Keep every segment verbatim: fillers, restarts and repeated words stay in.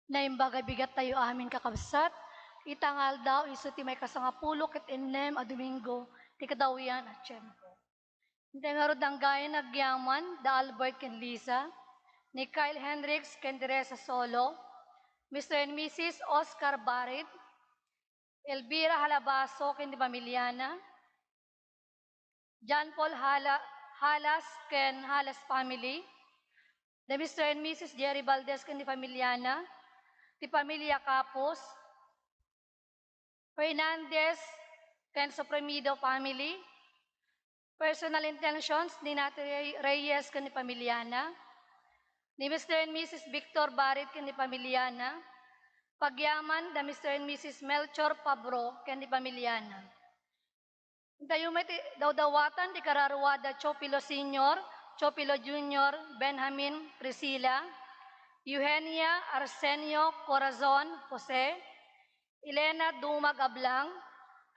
Naimbag a bigat tayo amin, kakabsat. Ita nga aldaw, isu ti maikasangapulo ket ennem a Domingo ti kadawian a tiempo. Intay ngarud, anggayan agyaman da Albert ken Lisa, ni Kyle Hendricks ken Teresa Solo, Mister and Missus Oscar Barit, Elvira Halabaso ken ni pamiliana, John Paul Hala-, Halas ken Halas family, the Mister and Missus Jerry Valdez ken ni pamiliana, ti pamilya Capus, Fernandez ken Sopremido family, personal intentions ni Nati Rey-, Reyes ken ni pamiliana, ni Mister and Missus Victor Barit ken ni pamiliana, pagyaman da Mister and Missus Melchor Pabro ken ni pamiliana. Intayo met ti dawdawatan ti kararuada Chopilo Senior, Chopilo Junior, Benjamin, Priscilla, Eugenia, Arsenio, Corazon, Jose, Elena Dumag Ablang,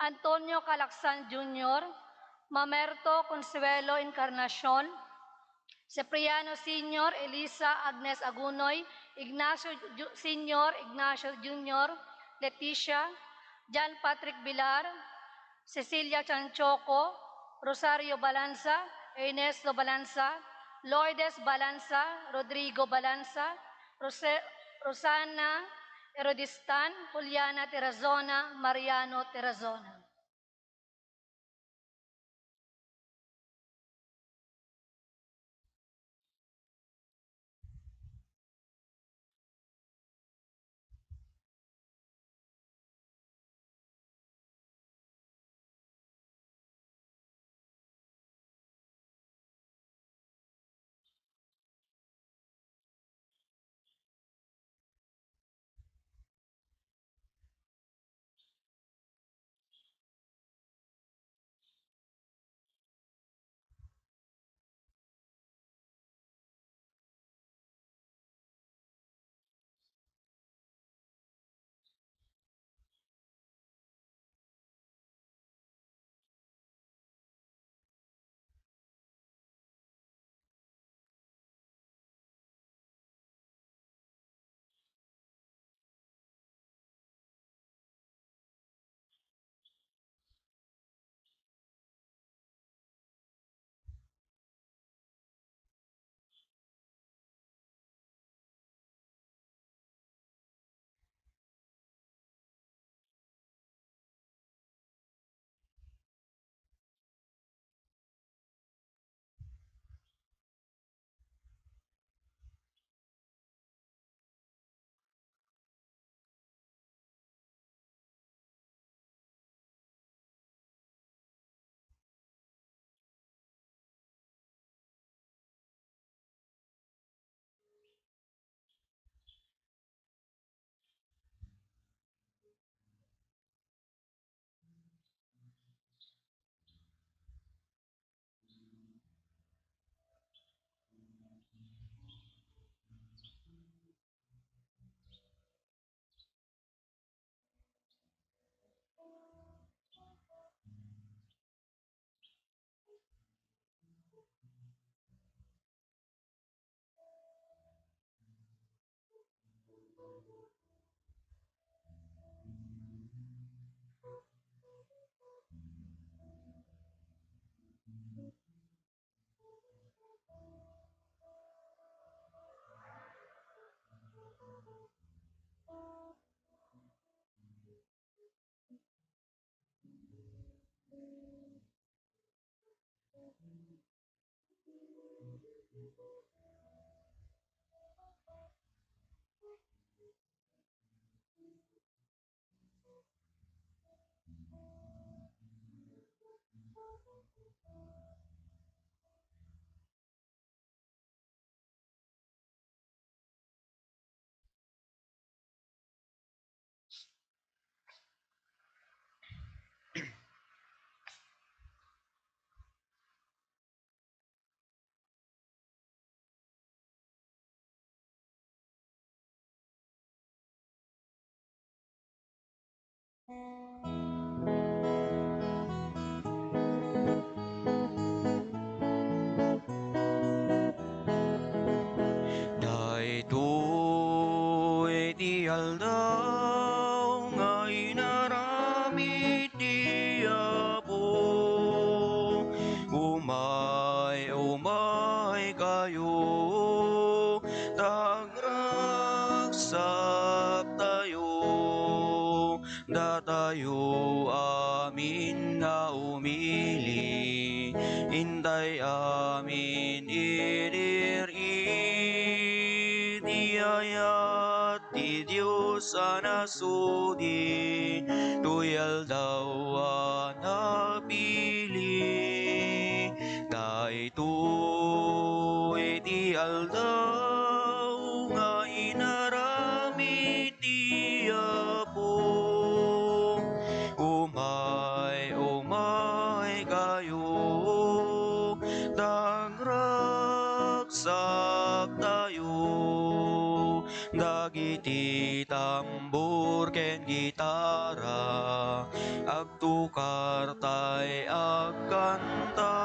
Antonio Calacsan Junior, Mamerto Consuelo Encarnacion, Cipriano Senior, Elisa Agnes Agunoy, Ignacio Ju-, Senior, Ignacio Junior, Leticia, John Patrick Bilar, Cecilia Chanchoco, Rosario Balanza, Ernesto Balanza, Lourdes Balanza, Rodrigo Balanza, Rose-, Rosana Herodistan, Juliana Terrazona, Mariano Terrazona. Daytoy ti tayo, ta agragsaktayo, datayo amin nga umili, intay amin idir iti ayat ti Dios a nasudi, toy aldaw a napili. Daytoy ti aldaw nga inaramid ti Apo. Umay, umay kayo, ta agragsaktayo. Dagiti tambor ken gitara, agtukartay agkanta.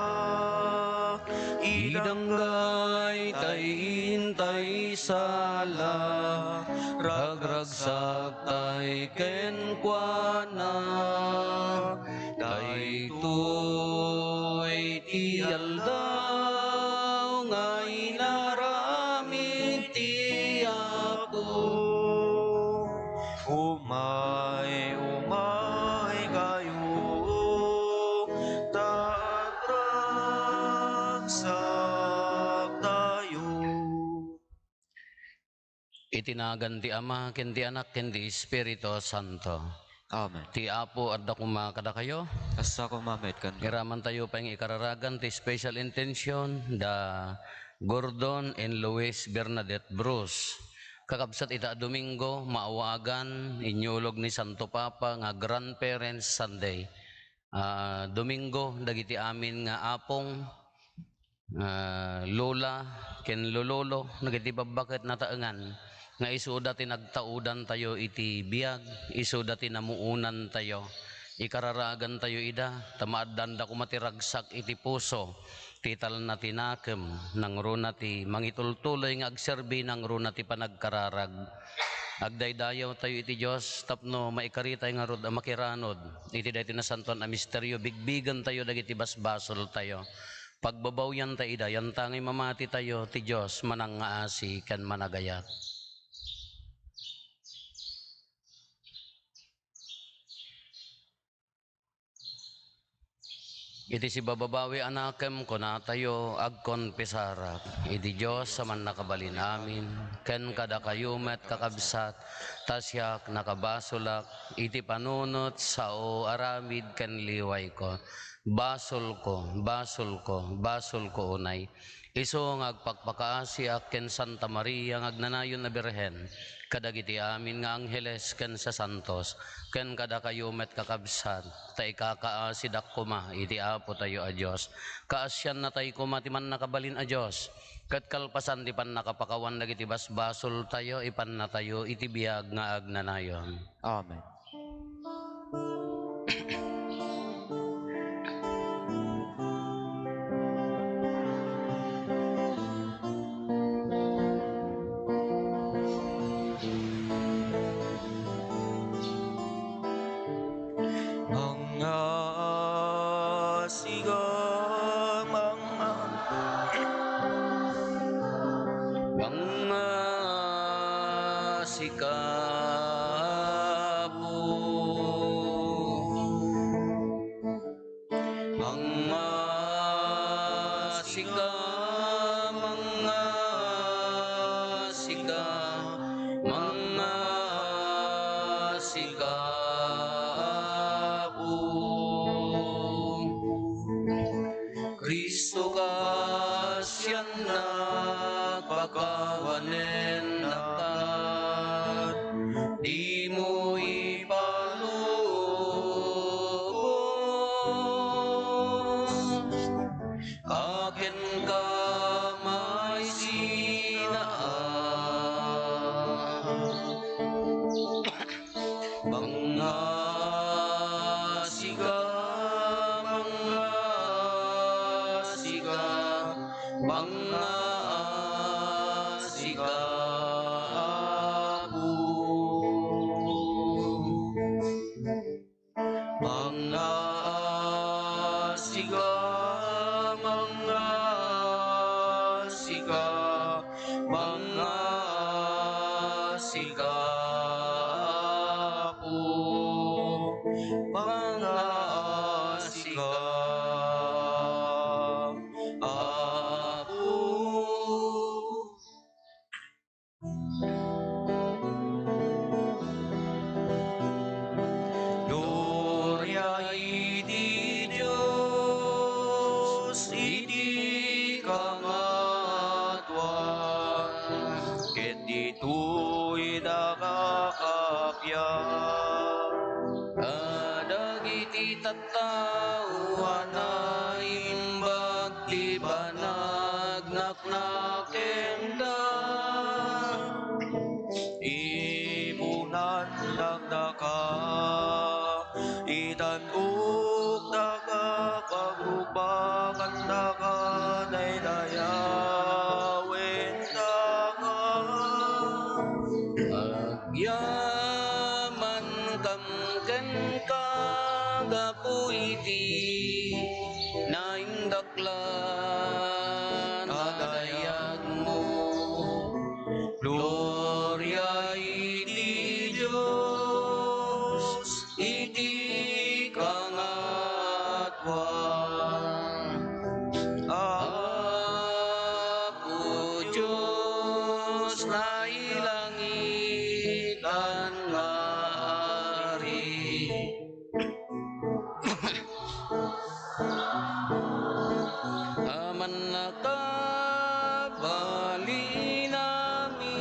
Idanggaytay intay sala, ragragsaktay kenkuana. Daytoy ti aldaw nga inaramid ti Apo. Umay, umay kayo, ta agragsaktayo. Iti nagan ti Ama, ken ti Anak, ken ti Espiritu Santo. Amen. Ti Apo adda koma kadakayo. Kasta koma met kenka. Iramantayo pay nga ikararagan ti special intention da Gordon and Luis Bernadette Bruce. Kakabsat ita a Domingo, maawagan, inyulog ni Santo Papa nga Grandparents' Sunday. Ah, Domingo, dagiti amin nga apong, ah, lola, ken lololo, dagiti babbaket nataengan nga isuda ti nagtaudantayo iti biag, isuda ti namuonantayo. Ikararagantayo ida, ta maaddaanda koma ti ragsak iti puso, ti talna ti nakem, nangruna ti mangitultuloy nga agserbi, nangruna ti panagkararag. Agdaydayawtayo iti Dios tapno maikaritay ngarud a makiranod iti daytoy nasantoan a misterio, bigbigentayo dagiti basbasoltayo. Pagbabawianta ida, yantangay mamatitayo ti Dios manangngaasi ken managayat. Iti sibababawi a nakem, kunatayo, agkonfesarak iti Dios a Mannakabalin Amin, ken kadakayo met, kakabsat, ta siak nakabasolak iti panunot, sao, aramid, ken liwayko. Basolko, basolko, basolko unay. Isu nga agpakpakaasiak ken Santa Maria nga agnanayon a Birhen, kadagiti amin nga angheles ken sasantos, ken kadakayo met, kakabsat, ta ikakaasidak koma iti Apotayo a Dios. Kaasiannatayo koma ti Mannakabalin a Dios, ket kalpasan ti pannakapakawan dagiti basbasoltayo, ipannatayo iti biag nga agnanayon. Amen. Mangngasiga, mangngasiga, mangngasiga, Apo. Mangngasiga, mangngasiga, mangngasiga, Apo. Cristo, kaasiannak, pakawanennak, dimo ipalubos a kenka maisinaan. Mangngasiga, mangngasiga, mangngasiga, Apo. Mangngasiga, mangngasiga, ti panagnak kenka. Ipunan dagdaka, itan-ok daka, pagrugbakan daka, daydayawendaka. Agyamankam kenka gapu iti naindaklan a dayagmo. Gloria iti Dios iti kangatuan. Apo Dios, nailangitan nga Ari. Amanna kabalinami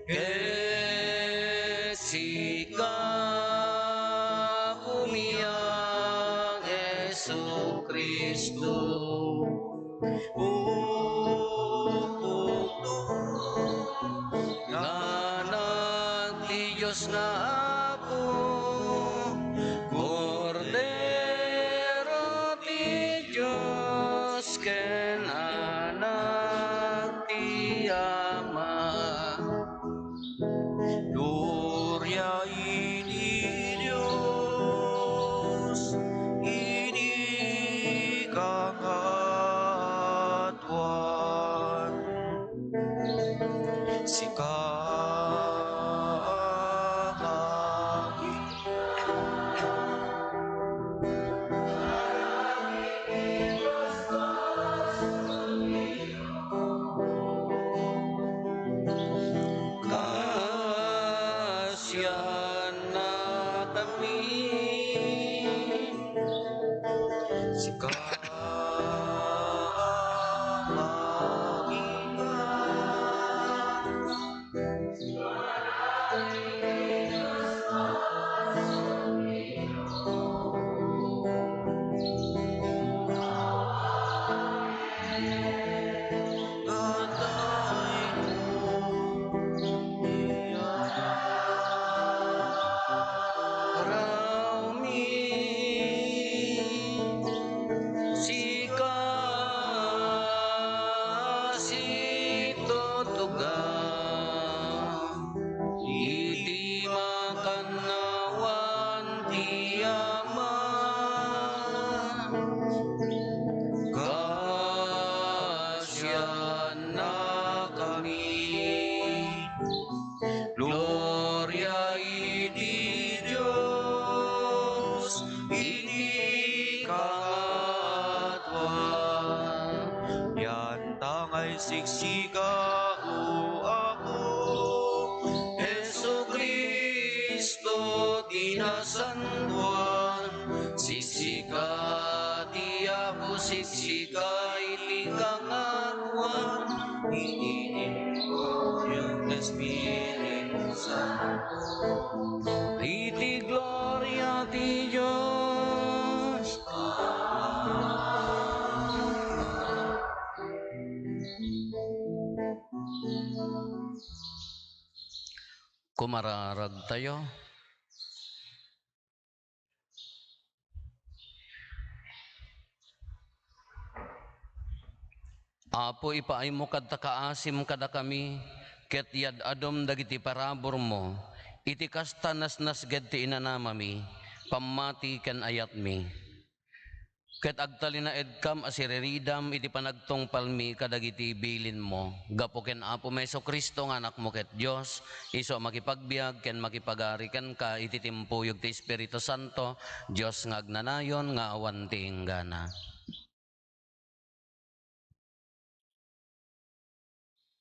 ket sika umiak, Jesu-Cristo. Pupunto nga Anak ti Dios nga Apo, Kordero ti Dios, ken Anak ti Ama. Gloria iti Dios iti kangatuan. Sika, Ama, kasiannakami. Sika, Ama, Sika situtugaw iti makannawan ti Ama. Kasiannakami. Gloria iti Dios iti kangatuan. Dianta nga isiksika, O Apo, Jesu-Cristo ti nasantoan. Siksika ti Apo, siksika iti kangatuan, iti impoyon ti Espiritu Santo, iti gloria ti Dios. Kumararagtayo. Apo, ipaaymo kadta kaasim kadakami, ket yad-adom dagiti paraburmo. Iti kasta, nasnasged ti inanamami, pammati ken ayatmi. Ket agtalinaedkam a siriridam iti panagtungpalmi kadagiti bilinmo. Gapu ken Apomi Jesu-Cristo nga Anakmo ket Dios, isu a makipagbiag ken makipagari kenka iti timpuyog ti Espiritu Santo, Dios nga agnanayon nga awan ti inggana.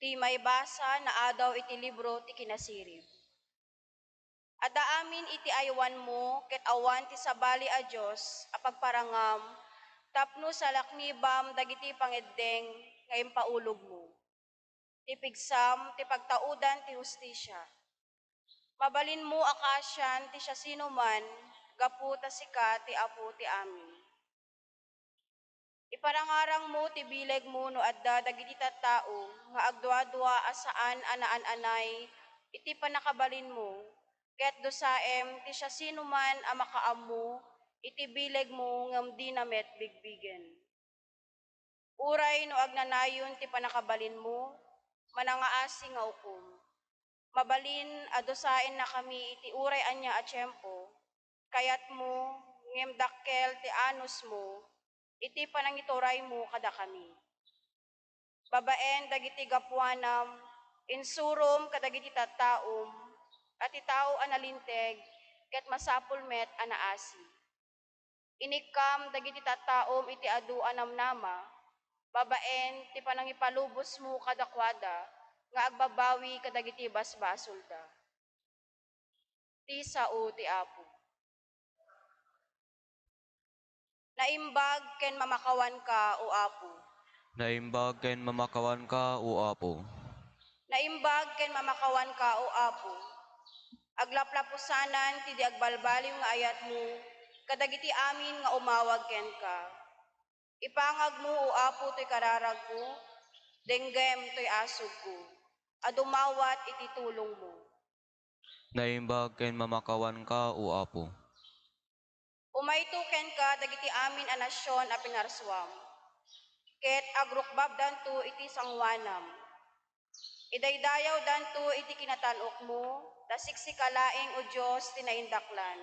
Ti maibasa naadaw iti libro ti Kinasirib. Adda amin iti aywanmo ket awan ti sabali a dios a pagparangam tapno salaknibam dagiti pangeddeng nga impaulogmo. Ti pigsam ti pagtaudan ti hustisia. Mabalinmo a kaasian ti siasinoman gapu ta sika ti Apo ti amin. Parangarangmo ti bilegmo no adda dagiti tattao nga agduadua a saan a naan-anay iti pannakabalinmo, ket dusaem ti siasinoman a makaammo iti bilegmo ngem dina met bigbigen. Uray no agnanayon ti pannakabalinmo, manangaasi nga ukom. Mabalin a dusaennakami iti uray ania a tiempo, kayatmo, ngem dakkel ti anusmo iti panangituraymo kadakami. Babaen dagiti gapuanam, insurom kadagiti tattaom a ti tao a nalinteg ket masapul met a naasi. Inikkam dagiti tattaom iti adu a namnama, babaen ti panangipalubosmo kadakuada nga agbabawi kadagiti basbasolda. Ti sao ti Apo. Naimbag ken mamakawanka, O Apo. Naimbag ken mamakawanka, O Apo. Naimbag ken mamakawanka, O Apo. Aglaplapusanan ti di agbalbaliw nga ayatmo kadagiti amin nga umawag kenka. Ipangagmo, O Apo, toy kararagko, denggem toy asugko, a dumawat iti tulongmo. Naimbag ken mamakawanka, O Apo. Umayto kenka dagiti amin a nasion a pinarsuam, ket agrukbabdanto iti sangoanam. Idaydayawdanto iti kinatan-okmo, ta siksika laeng, O Dios, ti naindaklan.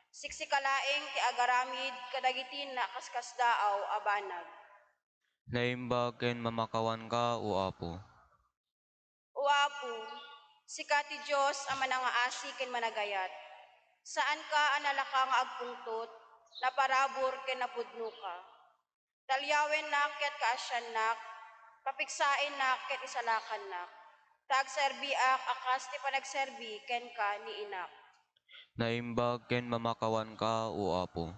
Siksika laeng ti agaramid kadagiti nakaskasdaaw a banag. Naimbag ken mamakawanka, O Apo. O Apo, sika ti Dios a manangaasi ken managayat. Saanka a nalaka nga agpungtot, naparabur ken napudnoka. Taliawennak ket kaasiannak, papigsaennak ket isalakannak, ta agserbiak a kas ti panagserbi kenka ni inak. Naimbag ken mamakawanka, O Apo.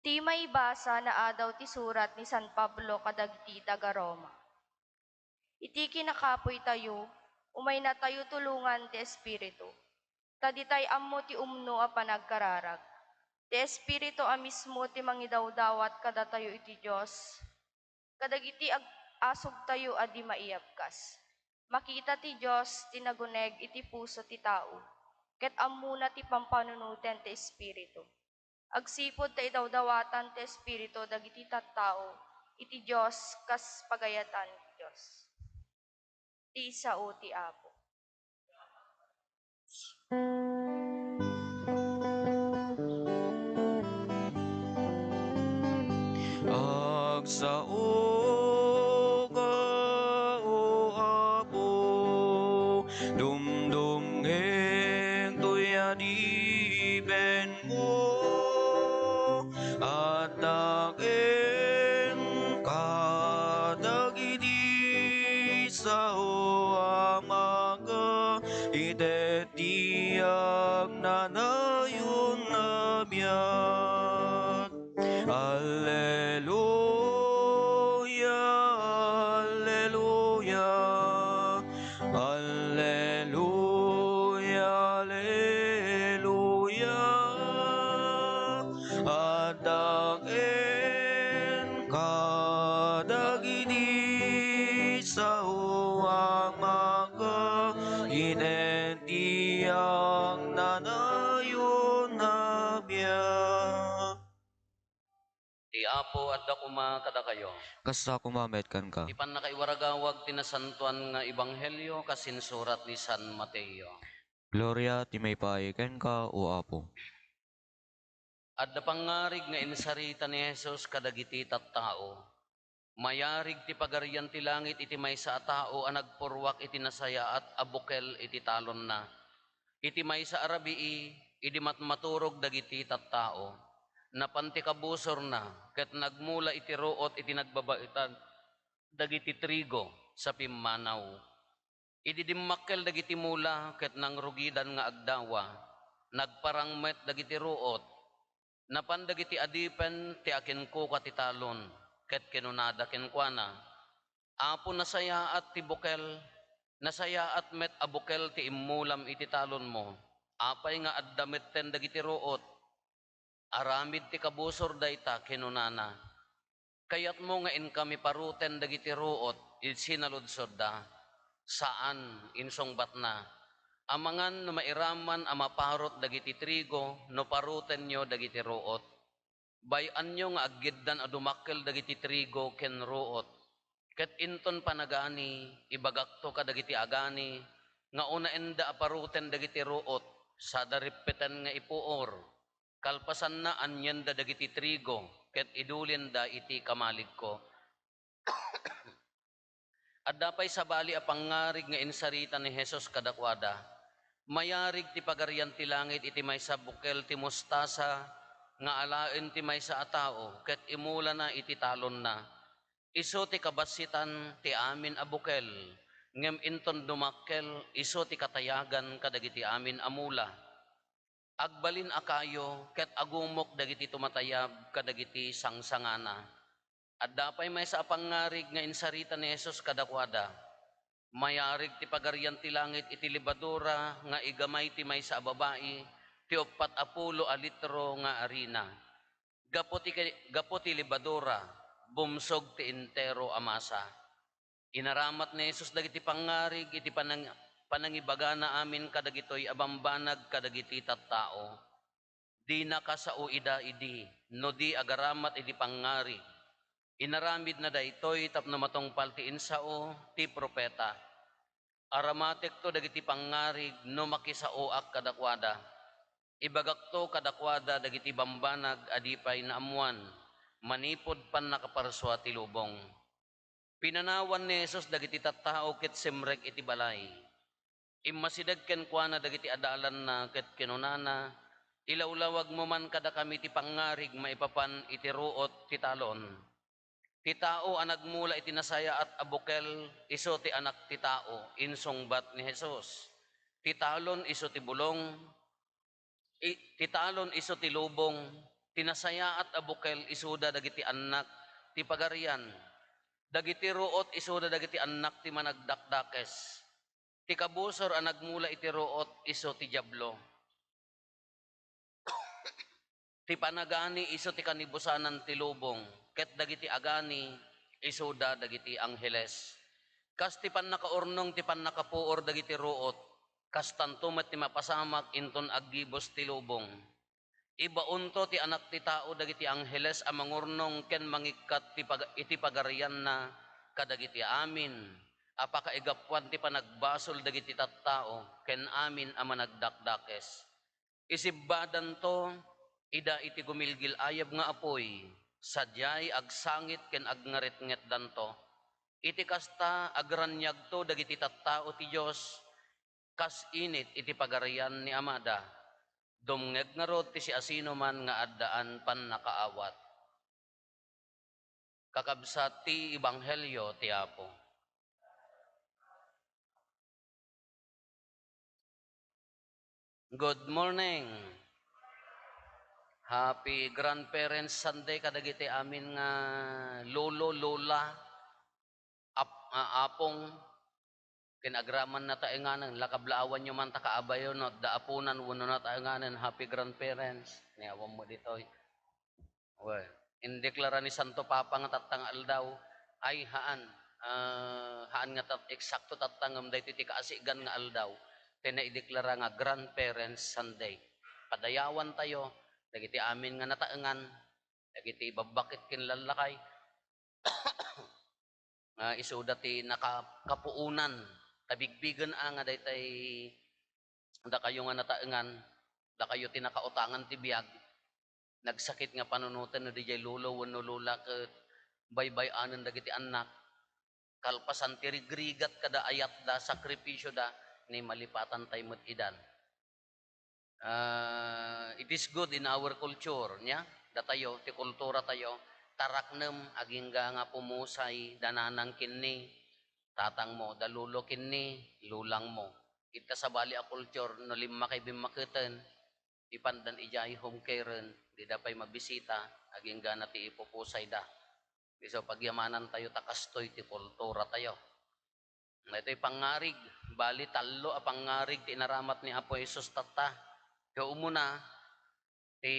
Ti maibasa naadaw ti surat ni San Pablo kadagiti taga-Roma. Iti kinakapuytayo, umaynatayo tulongan ti Espiritu, ta ditay ammo ti umno a panagkararag. Ti Espiritu a mismo ti mangidawdawat kadatayo iti Dios, kadagiti ag-, asugtayo a di maiyabkas. Makita ti Dios ti naguneg iti puso ti tao, ket ammona ti pampanunoten ti Espiritu. Agsipud ta idawdawatan ti Espiritu dagiti tattao iti Dios kas pagayatan ti Dios. Ti sao ti Apo. Agsaoka, O Apo, dumdumngeg toy adipenmo. Adda kenka dagiti sao a maka-ited ti agnanayon a biag. Alleluia, alleluia, alleluia, alleluia. Adda kenka dagiti sao a maka-ited ti agnanayon a biag. Ti Apo adda koma kadakayo. Kasta koma met kenka. Ti pannakaiwaragawag ti nasantoan nga ebanghelio kas insurat ni San Mateo. Gloria ti maipaay kenka, O Apo. Adda pangngarig nga insarita ni Jesus kadagiti tattao. Mayarig ti Pagarian ti Langit iti maysa a tao a nagpurruak iti nasayaat a bukel iti talonna. Iti maysa a rabii, idi matmaturog dagiti tattao, napan ti kabusorna ket nagmula iti ruot iti nagbabaetan dagiti trigo sa pimmanaw. Idi dimmakkel dagiti mula ket nangrugidan nga agdawa, nagparang met dagiti ruot. Napan dagiti adipen ti akinkuka ti talon, ket kinunada kenkuana, "Apo, nasayaat ti bukel, nasayaat met a bukel ti immulam iti talonmo. Apay nga adda metten dagiti ruot?" Aramid ti kabusor dayta, kinunana. Kayatmo nga inkami paruten dagiti ruot idi sinaludsodda? Saan, insungbatna. Amangan no mairaman a maparut dagiti trigo no parutenyo dagiti ruot. Bay-anyo nga aggiddan a dumakkel dagiti trigo ken ruot. Ket inton panagani, ibagakto kadagiti agani nga unaenda a paruten dagiti ruot, sada rippeten nga ipuor. Kalpasanna, anienda dagiti trigo ket idulinda iti kamaligko. Adda pay sabali a pangngarig nga insarita ni Jesus kadakuada. Mayarig ti Pagarian ti Langit iti maysa a bukel ti mostasa nga alaen ti maysa a tao ket imulana iti talonna. Isu ti kabassitan ti amin a bukel, ngem inton dumakkel, isu ti katayagan kadagiti amin a mula. Agbalin a kayo ket agumok dagiti tumatayab kadagiti sangsangana. Adda pay maysa a pangngarig nga insarita ni Jesus kadakuada. Mayarig ti Pagarian ti Langit iti lebadura nga igamay ti maysa a babai ti uppat a pulo a litro nga arina. Gapu ti, gapu ti lebadura, bumsog ti entero a masa. Inaramat ni Jesus dagiti pangngarig iti panang-, panangibagana amin kadagitoy a bambanag kadagiti tattao. Dina kasao ida idi no di agaramat iti pangngarig. Inaramidna daytoy tapno matungpal ti insao ti profeta. Aramatekto dagiti pangngarig no makisaoak kadakuada. Ibagakto kadakuada dagiti bambanag a di pay naammoan manipud pannakaparsua ti lubong. Pinanawan ni Jesus dagiti tattao ket simrek iti balay. Immasideg kenkuana dagiti adalanna ket kinunana, "Ilawlawagmo man kadakami ti pangngarig maipapan iti ruot ti talon. Ti tao a nagmula iti nasayaat a bukel, isu ti Anak ti Tao," insungbat ni Jesus. Ti talon isu ti bulong, I-, ti talon isu ti lubong, ti nasayaat a bukel isuda dagiti annak ti pagarian. Dagiti ruot isuda dagiti annak ti managdakdakes. Ti kabusor a nagmula iti ruot isu ti Diablo. Ti panagani isu ti kanibusanan ti lubong, ket dagiti agani isuda dagiti angheles. Kas ti pannakaurnong ti pannakapuor dagiti ruot, kastanto met ti mapasamak inton aggibus ti lubong. Ibaonto ti Anak ti Tao dagiti angheles a mangurnong ken mangikkat ti pag-, iti pagarianna kadagiti amin a pakaigapuan ti panagbasol dagiti tattao ken amin a managdakdakes. Isibbadanto ida iti gumilgil-ayab nga apuy, sadiay agsangit ken agngaretngetdanto. Iti kasta, agraniagto dagiti tattao ti Dios, kas init iti pagarian ni Amada. Dumngeg ngarud ti siasinoman nga addaan pannakaawat. Kakabsat, ti ebanghelio ti Apo. Good morning. Happy Grandparents Sunday kadagiti amin nga lolo, lola, ap-, a-, apong, ken agraman nataenganen, lakablaawanyo man ta kaabayo no adda aponan wenno nataenganen, happy grandparents. Ni awan mo ditoy. Well, indeklara ni Santo Papa nga tatta nga aldaw, ay haan, ah, haan nga tat-, eksakto tatta ngem daytoy ti kaasigan nga aldaw, ti naideklara nga Grandparents Sunday. Padayawantayo, dagiti amin nga nataengan, dagiti babbaket ken lallakay, nga isuda ti naka-, kapuonan, kabigbigen a nga daytay dakayo nga nataengan, dakayo ti nakautangan ti biag, nagsakit nga panunoten no didiay lolo wenno lola ket baybay-anen dagiti annak, kalpasan ti rigrigat kada ayatda, sakripisioda, ni malipatantay met idan. Ah, it is good in our culture, nya? Datayo, ti kultura tayo, taraknem, agingga nga pumusay, da nanang kinni, tatangmo, da lolo kinni, lolangmo. Ita sabali a culture, no limmakay bimmaketen, ipandan idiay home care-en, dida pay mabisita, agingga na ti ipupusayda. Isu, pagyamanantayo ta kastoy ti kulturatayo. Daytoy pangngarig, bali, tallo a pangngarig ti inaramat ni Apo Jesus tatta. Ti umuna, Ti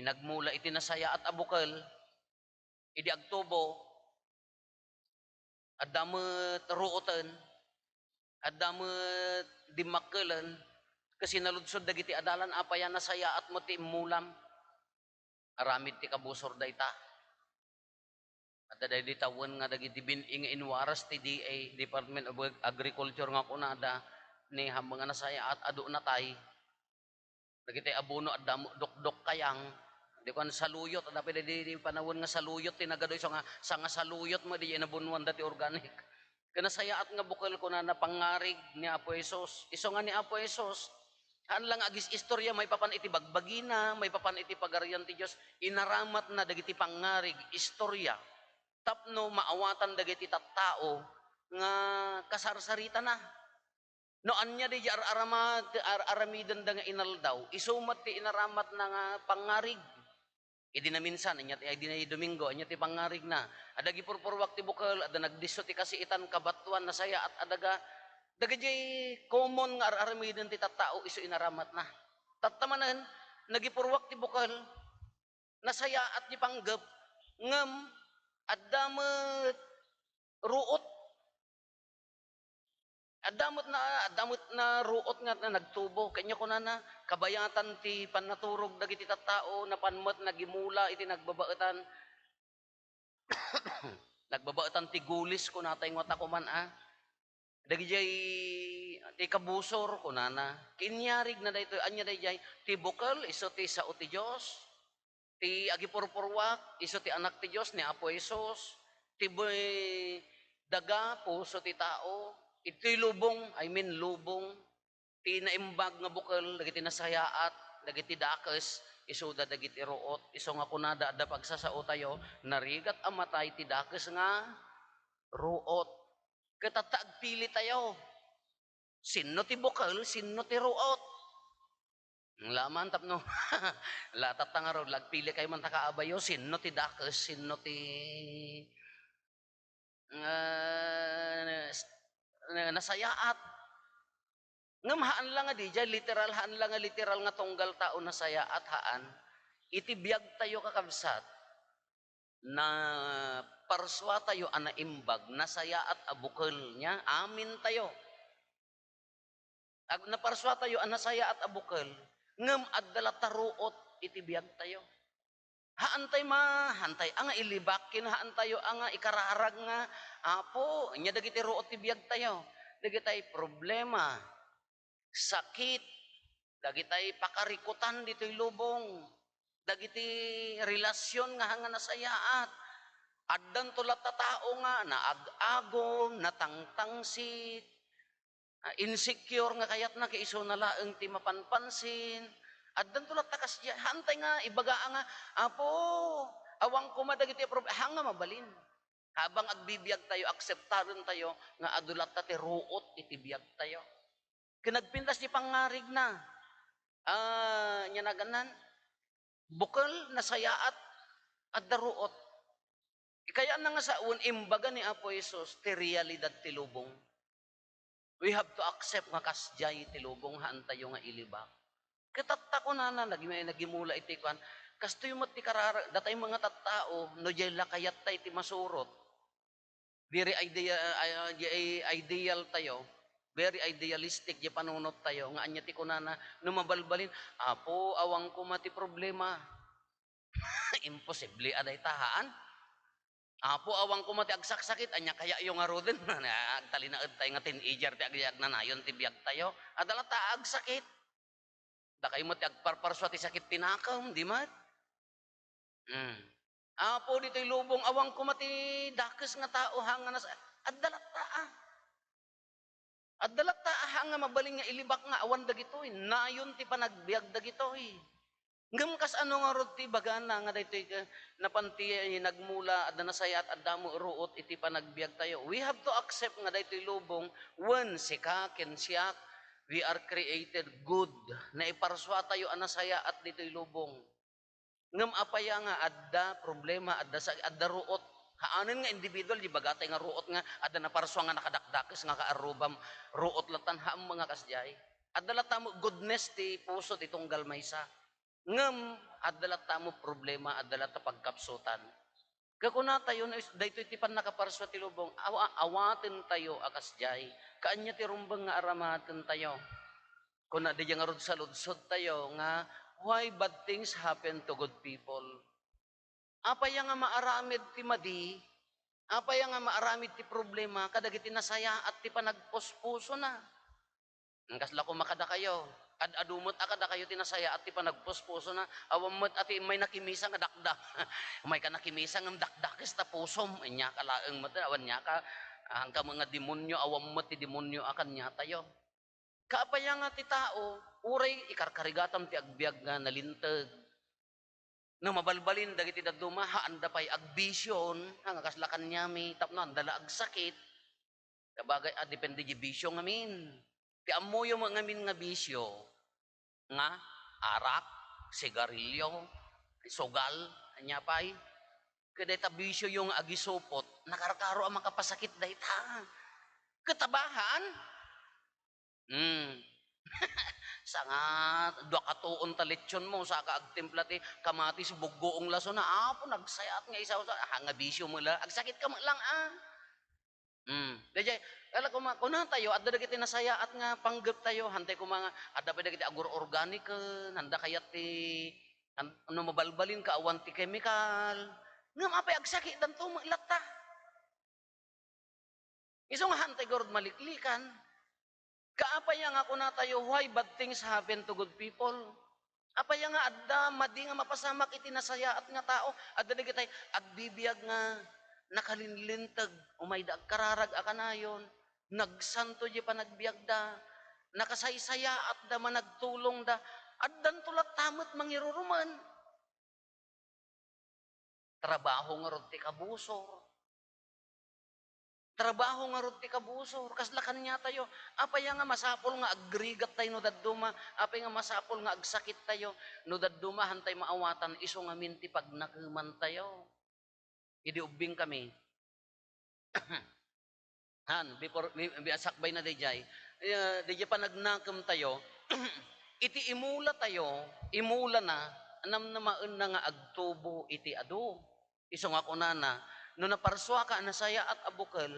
nagmula iti nasayaat a bukel, idi agtubo, adda met ruoten, adda met dimmakkelen, ket sinaludsod dagiti adalan, apay a nasayaat met ti immulam? Aramid ti kabusor dayta. Adda daydi tawen nga dagiti bin-i nga inwaras ti D A, Department of Ag-, Agriculture, nga kunada, ni, haanmo nga nasayaat, adu natay. Dagiti abono adda met dokdok kayang. Di kuan, saluyot, adda pay daydi panawen nga saluyot ti nagadu, isu nga, sa nga saluyot met diay inabonoan da ti organic. Ket nasayaat nga bukel, kunana, pangngarig ni Apo Jesus. Isu nga ni Apo Jesus, haan la nga agis-istorya maipapan iti bagbagina, maipapan iti Pagarian ti Dios, inaramatna dagiti pangngarig, istorya, tapno maawatan dagiti tattao nga kasarsaritana. No ania diay ar-arama-, ar-aramidenda nga inaldaw, isu met ti inaramatna nga pangngarig. Idi naminsan, ania ti, idi na Domingo, ania ti pangngarigna? Adda agipurpurruak ti bukel, adda nagdisso ti kasiitan, kabatoan, nasayaat a daga. Dagijay common nga ar-aramiden ti tattao, isu inaramatna. Tatta manen, nagipurruak ti bukel, nasayaat ti panggep, ngem adda met ruot. Adda met na, adda met na ruot nga na nagtubo. Kanya kunana, kabayatan ti pannaturog dagiti tattao, napan met nagimula iti nagbabaetan. Nagbabaetan ti gulis, kunatay nga ta kuman, a. Dagijay ti kabusor, kunana. Kinyarig na daytoy, anya dayjay, ti bukel, isu ti sao ti Dios. Ti agipurpurruak, isu ti Anak ti Dios ni Apo Jesus. Ti bu-, daga, puso ti tao. Itoy lubong, I mean, lubong. Ti naimbag nga bukel, dagiti nasayaat, dagiti dakes, isuda dagiti ruot. Isu nga kunada, adda pagsasaotayo, narigat a matay ti dakes nga ruot. Ket tatta agpilitayo. Sinno ti bukel, sinno ti ruot? Laman tapno la, tatta ngarud, agpilikayo man ta kaabayo, sinno ti dakes, sinno ti, ah, s-, na-, nasayaat. Ngem haan la nga diay literal, haan la nga literal nga tunggal tao nasayaat, haan. Iti biagtayo, kakabsat, naparsuatayo a naimbag, nasayaat a bukel, nia, amintayo. Ag-, naparsuatayo a nasayaat a bukel, ngem adda latta ruot iti biagtayo. Haantay ma-, haantay a nga ilibak, ken haantayo a nga ikararag nga, "Apo, ania dagiti ruot ti biagtayo?" Dagitay problema, sakit, dagitay pakarikutan ditoy lubong, dagiti relasyon nga, nga nasayaat. Addanto latta tao nga naag-agum, natangtangsit, ah, insecure nga kayatna ket isuna laeng ti mapanpansin. Addanto latta kasdiay. Haantay nga ibaga nga, "Apo, awan koma dagiti prob-," haan nga mabalin. Habang agbibiagtayo, akseptarentayo nga adu latta ti ruot iti biagtayo. Ket nagpintas ti pangngarigna. Ah, ania naganna? Bukel, nasayaat, adda ruot. Kayatna nga sawen, imbaga ni Apo Jesus ti realidad ti lubong. We have to accept nga kasdiay ti lubong, haantayo nga ilibak. Ket tatta kunana, nag-, nagimula iti kuan, kastoy met ti karara-, datay nga tattao, no diay la kayatta iti masurot. Very idea-, ah, ah, diay ideal tayo, very idealistic diay panunot tayo, nga ania ti kunana, no mabalbalin, "Apo, awan koma ti problema." Imposible a dayta, haan? "Apo, awan koma ti agsaksakit." Ania kayayo ngaruden? Agtalinaed tayo nga teenager ti ag-, agnanayon ti biag tayo. Adda latta agsakit. Dakay met ti agparparsua ti sakit ti nakem, di met? Hmm. "Apo, ditoy lubong, awan koma ti dakes nga tao, ha, nga nas-," adda latta, a. Adda latta, a, ha, nga mabalin nga ilibak nga awan dagitoy. Nayon ti panagbiag dagitoy. Ngem kas ano ngarud ti ibagana nga daytoy ka-, napan ti nagmula, adda nasayaat, adda met ruot iti panagbiag tayo? We have to accept nga daytoy lubong, wen sika ken siak, we are created good. Naiparsua tayo a nasayaat ditoy lubong. Ngem apay a nga adda problema, adda sa-, adda ruot? Haanen nga individual, di bagatay nga ruot nga adda naparsua nga nakadakdakes nga kaarrubam, ruot lattan, haan nga kasdiay. Adda latta met goodness ti puso ti tunggal maysa. Ngem adda latta met problema, adda latta pagkapsutan. Kakunatayo, no is-, daytoy ti pannakaparsua ti lubong, awa-, awatentayo a kasdiay. Kaanya ti rumbeng nga aramatentayo. Kuna, diay ngarud saludsodtayo nga, "Why bad things happen to good people?" Apay nga maaramid ti madi? Apay nga maaramid ti problema kadagiti nasayaat ti panagpuspusona? Kasla koma kadakayo, ad-adu met a kadakayo ti nasayaat ti panagpuspusona, awan met a ti immay nakimisa nga dakdak. Umay ka nakimisa ngem dakdakes ta pusom, ania ka laeng met, awan nia ka, ah, angka nga demonyo, awan met ti demonyo a kaniatayo. Kaapay nga ti tao, uray ikarkarigatam ti agbiag nga nalinteg. No mabalbalin dagiti dadduma, haanda pay agbision, nga kasla kaniami, tapno haanda la agsakit. Kabagay a, depende di bisio ngamin. Ti ammoyo met ngamin nga bisio, nga arak, sigarilyo, sugal, ania pay. Ket dayta bisioyo nga agisupot, nakarkaro a makapasakit dayta. Ket abahan. Hmm. Sanga, dua ka tuon ta lechon mo, saka agtimpla ti kamatis, buggoong lasona. Apo, nagsayaat nga isawsaw. Ah, nga bisio mo la. Agsakit ka mo lang, ah. Hmm. Daydiay, ala, kuma-, kunatayo, adda dagiti nasayaat nga panggeptayo. Hantay kuma nga, adda pay dagiti agur-organiken, handa kayat ti, han-, no mabalbalin ka, awan ti kemikal. Ngem apay agsakit danto mo latta. Isu nga hantay garud maliklikan. Kaapay nga kunatayo, "Why bad things happen to good people?" Apay nga adda madi nga mapasamak iti nasayaat nga tao? Adda dagitay agbibiag nga nakalinlinteg, umayda agkararag a kanayon, nagsanto di panagbiagda, nakasaysayaatda, managtulongda, addanto latta met mangirurumen. Trabaho ngarud ti kabusor. Trabaho ngarud ti kabusor. Kasla kaniatayo, apay nga masapul nga agrigattayo no dadduma? Apay nga masapul nga agsakittayo no dadduma? Hantay maawatan, isu ngamin ti pagnakemantayo. Idi ubbingkami. Han, before, mi-, mi-, sakbay na daydiay. Eh, daydiay panagnakemtayo, iti imulatayo, imulana, namnamaenna nga agtubo iti adu. Isu nga kunana, "No naparsuaka a nasayaat a bukel,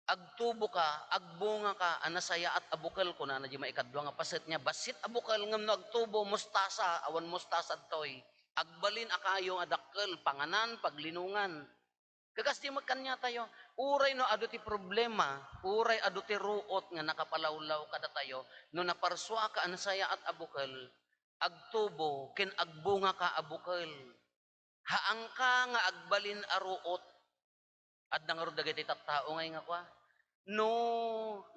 agtuboka, agbungaka a nasayaat a bukel," kunana di maikadua nga paset niya. Bassit a bukel ngem no agtubo, mustasa, awan mustasa ditoy. Agbalin a kayo nga dakkel, panganan, paglinongan. Kakasdi met kaniatayo, uray no adu ti problema, uray adu ti ruot nga nakapalawlaw kadatayo, no naparsuaka a nasayaat a bukel, agtubo ken agbungaka a bukel. Haanka nga agbalin a ruot. Adda ngarud dagiti tattao nga ingakua, no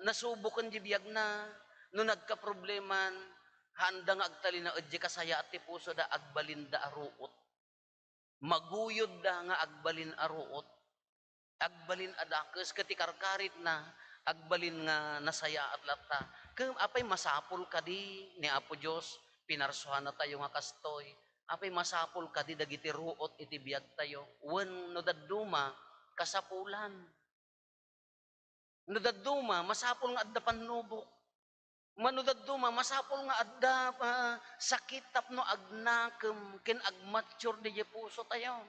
nasuboken di biagna, no nagkaprobleman, haanda nga agtalinaed di kasayaat ti pusoda, agbalinda a ruot. Maguyodda nga agbalin a ruot, agbalin a dakes, ket ti karkaritna, agbalin nga nasayaat latta. Ket apay masapul kadi ni Apo Dios, pinarsuanatayo nga kastoy? Apay masapul kadi dagiti ruot iti biagtayo? Wen no dadduma, kasapulan. No dadduma, masapul nga adda pannubok. Mano dadduma, masapul nga adda, ah, sakit tapno agnakem ken agmature diay pusotayo.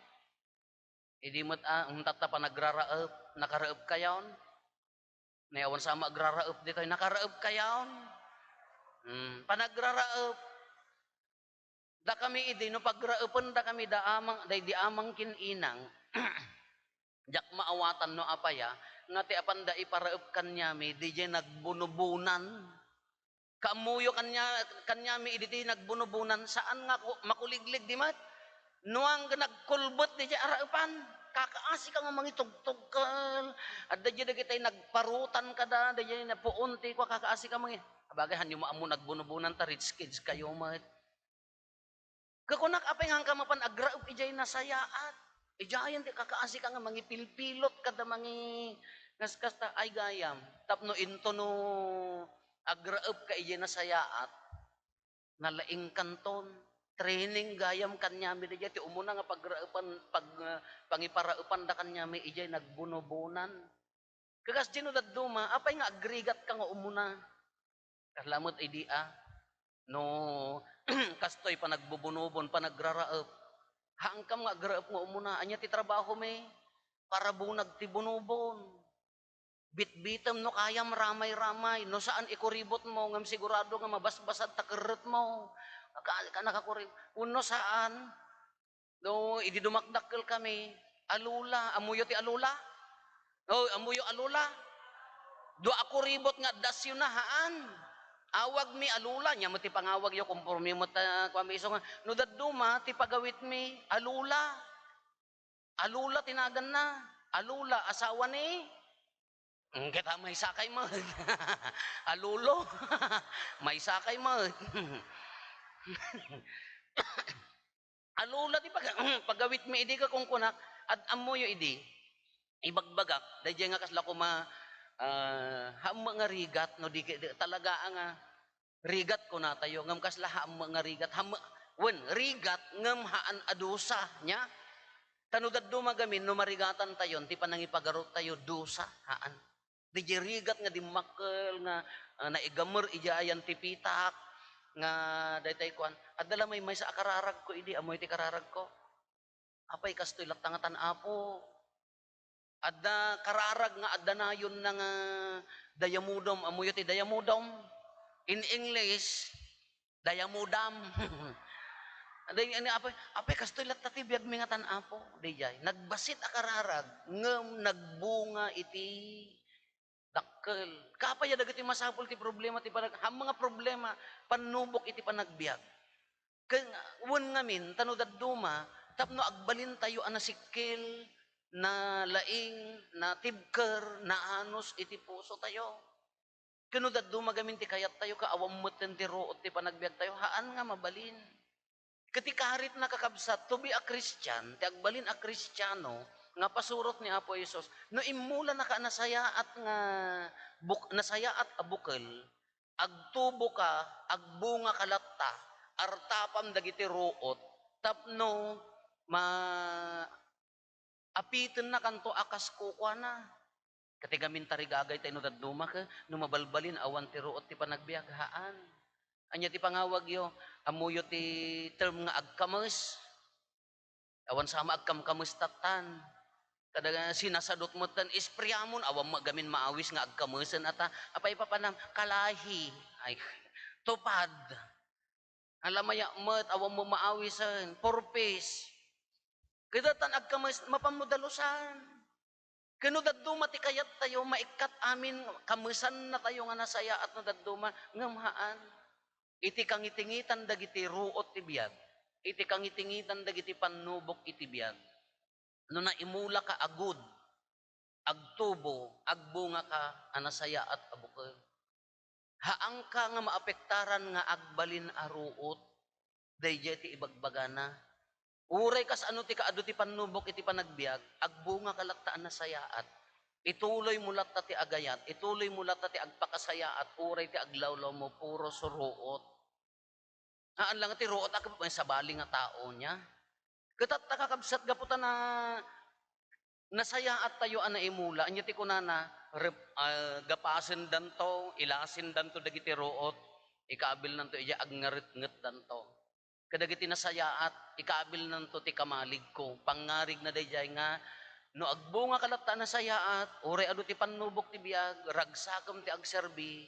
Idi met, ah, untatta panagraraep, nakaraep kayon? Ni awan sa maagraraep ditoy, nakaraep kayon? Hmm, panagraraep. Dakami idi, no pagraependakami da amang, daydi amang ken inang, diak maawatan no apaya, nga ti apanda iparaep kaniami, diay nagbunubonan. Kaammoyo kania-, kaniami idi ti nagbunubonan, saan nga ku-, makuliglig di met. Nuang nga nagkulbet diay araepan, kakaasi ka nga mangitugtugkel. Adda diay dagitay nagparutan kada, diay napuon ti kua, kakaasi ka mangi-, abagay, hanyo maammo nagbunubonan ta rich kids kayo met. Kakunak, apay nga haanka mapan agraep idiay nasayaat? Idiayen ti kakaasi ka nga mangipilpilot kada mangi-, kas-, kasta, ay gayam. Tapno into no agraep ka idiay nasayaat, nalaingkanton. Training gayam kaniami daydiay ti umuna nga pagraepan, pag-, pangiparaepanda kaniami idiay nagbunubonan. Kakas di no dadduma, apay nga agrigat ka nga umuna? Kasla met idi a, No kastoy, panagbubunobon, panagraraep. Haankam nga agraep nga umuna. Ania ti trabahomi? Parabunag ti bunobon. Bitbitem no kayam, ramay-ramay. No saan, ikuribotmo, ngem sigurado nga mabasbasad ta kerretmo. Ka-, ka-, nakakurib-, wenno saan, no idi dumakdakkelkami, alula. Ammoyo ti alula? O, ammoyo alula? Dua a kuribot nga adda siona, haan. Awagmi alula, nia met ti pangawagyo, komporme met, ah, kuami isu nga, no dadduma ti pagawidmi, alula. Alula ti naganna. Alula, asawa ni? Mm, ket maysa kay met. Alulo. Maysa kay met. Alula ti pag-, pagawidmi idi ket kunkunak, ad-, ammoyo idi. Ibagbagak, daydiay nga kasla koma, ah, haan met nga rigat, no di, di, talaga nga rigat kunatayo, ngem kasla haan met nga rigat, haan met, wen, rigat, ngem haan a dusa, nia? Ta no dadduma gamin, no marigatantayon, ti panangipagaruttayo, dusa, haan. Daydiay rigat nga dimmakkel nga, ah, naigamer idiay ayan ti pitak, nga daytoy kuan, adda la maymaysa a kararagko idi, ammoy ti kararagko. Apay kastoy latta ngatan, Apo? Adda kararag nga adda nayonna nga dayamudom. Ammoyo ti dayamudom? In English, dayamudam. Adda, ani, apay, apay, kastoy latta ti biagmi ngatan, Apo? Daydiay. Nagbasit a kararag, ngem nagbunga iti dakkel. Apay a dagiti masapul ti problema ti panag-, haan nga problema, pannubok iti panagbiag. Ken, wen ngamin, ta no dadduma, tapno agbalintayo a nasikkel, nalaing, natibker, naanus iti pusotayo. Ken no dadduma gamin ti kayattayo, ket awan metten ti ruot ti panagbiagtayo, haan nga mabalin. Ket ti karitna, kakabsat, to be a Christian, ti agbalin a Kristiano nga pasurot ni Apo Jesus, no immulanaka a nasayaat nga buk-, nasayaat a bukel, agtuboka, agbungaka latta, artapam dagiti ruot, tapno ma-, apitennakanto a kas kukuana. Ket ti gamin tarigagayta no dadduma ket no mabalbalin awan ti ruot ti panagbiag, haan. Ania ti pangawagyo? Ammoyo ti term nga agkames? Awan sama agkamkames tattan. Kada sinasadot metten, ispriamon, awan met gamin maawis nga agkamesen ata. Apay papanam? Kalahi. Ay, tupad. Alamaya met, awan met maawisen. Purpose. Ket tan agkames, mapan mo dalusan. Ket no dadduma ti kayattayo, maikkat amin, kamesannatayo nga nasayaat no dadduma, ngem haan. Iti kangitingitan dagiti ruot ti biag, iti kangitingitan dagiti pannubok iti biag, no naimulaka a gud, agtubo, agbungaka a nasayaat a bukel. Haanka nga maapektaran nga agbalin a ruot daydiay ti ibagbagana. Uray kas ano ti kaadu ti pannubok iti panagbiag, agbungaka latta a nasayaat. Ituloymo latta ti agayat, ituloymo latta ti agpakasayaat, uray ti aglawlawmo, puro suruot. Haan lang ti ruot a ket sabali nga tao nia. Ket tatta, kakabsat, gapu ta na-, nasayaattayo a naimula, ania ti kunana? Rep-, ah, gapasendanto, ilasendanto dagiti ruot, ikabilnanto idiay agngaretngetdanto. Kadagiti nasayaat, ikabilnanto ti kamaligko. Pangngarigna daydiay nga, no agbungaka latta a nasayaat, uray adu ti pannubok ti biag, ragsakem ti agserbi,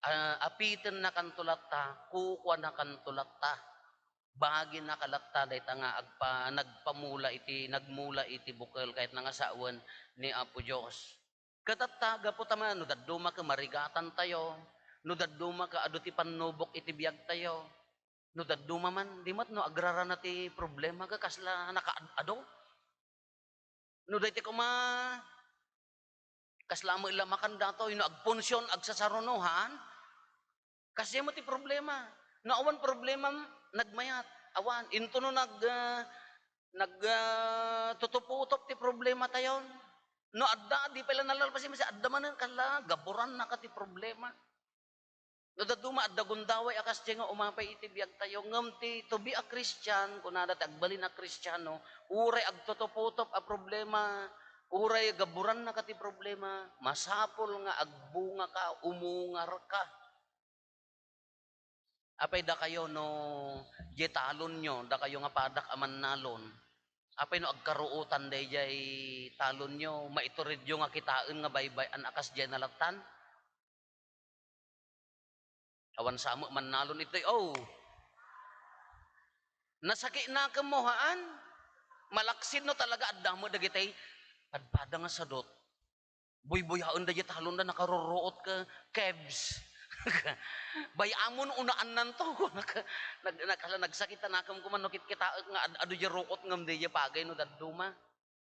ah, apitennakanto latta, kukuanakanto latta. Baginaka latta dayta nga agpa-, nagpamula iti, nagmula iti bukel, kayatna nga sawen ni Apo Dios. Ket tatta, gapu ta man, no dadduma ket marigatantayo, no dadduma ket adu ti pannubok iti biagtayo, no dadduma man, di met no agrarana ti problema ket kasla nakaad-ado. No daytoy koma, kasla met la makan datoy, no agpunsion, agsasaruno, haan? Kasdiay met ti problema. No awan problema, nagmayat. Awan. Into no nag-, ah, nag-, ah, tutuputop ti problematayon. No adda, di pay la nallalpas, adda manen, kasla, gaburannaka ti problema. No dadduma, adda gundaway a kasdiay nga umapay iti biagtayo. Ngem ti to be a Christian, kunada ti agbalin a Kristiano, uray agtutuputop a problema, uray gaburannaka ti problema, masapul nga agbungaka, umungarka. Apay dakayo no diay talonyo, dakayo nga padak a mannalon. Apay no agkaruotan daydiay talonyo, maituredyo nga kitaen nga baybay-an a kas diay nalattan? Awan sa met mannalon itoy, oh. Nasakit nakemmo, haan? Malaksid no talaga adda met dagitay padpada nga sadut. Buybuyaen daydiay talonda, nakaruruot ka, kebs. Bay-amon unaannanto. Nag-, nag-, nagsakit a nakem koman no kitkitaek nga ad-, adu diay ruot ngem daydiay pagay no dadduma.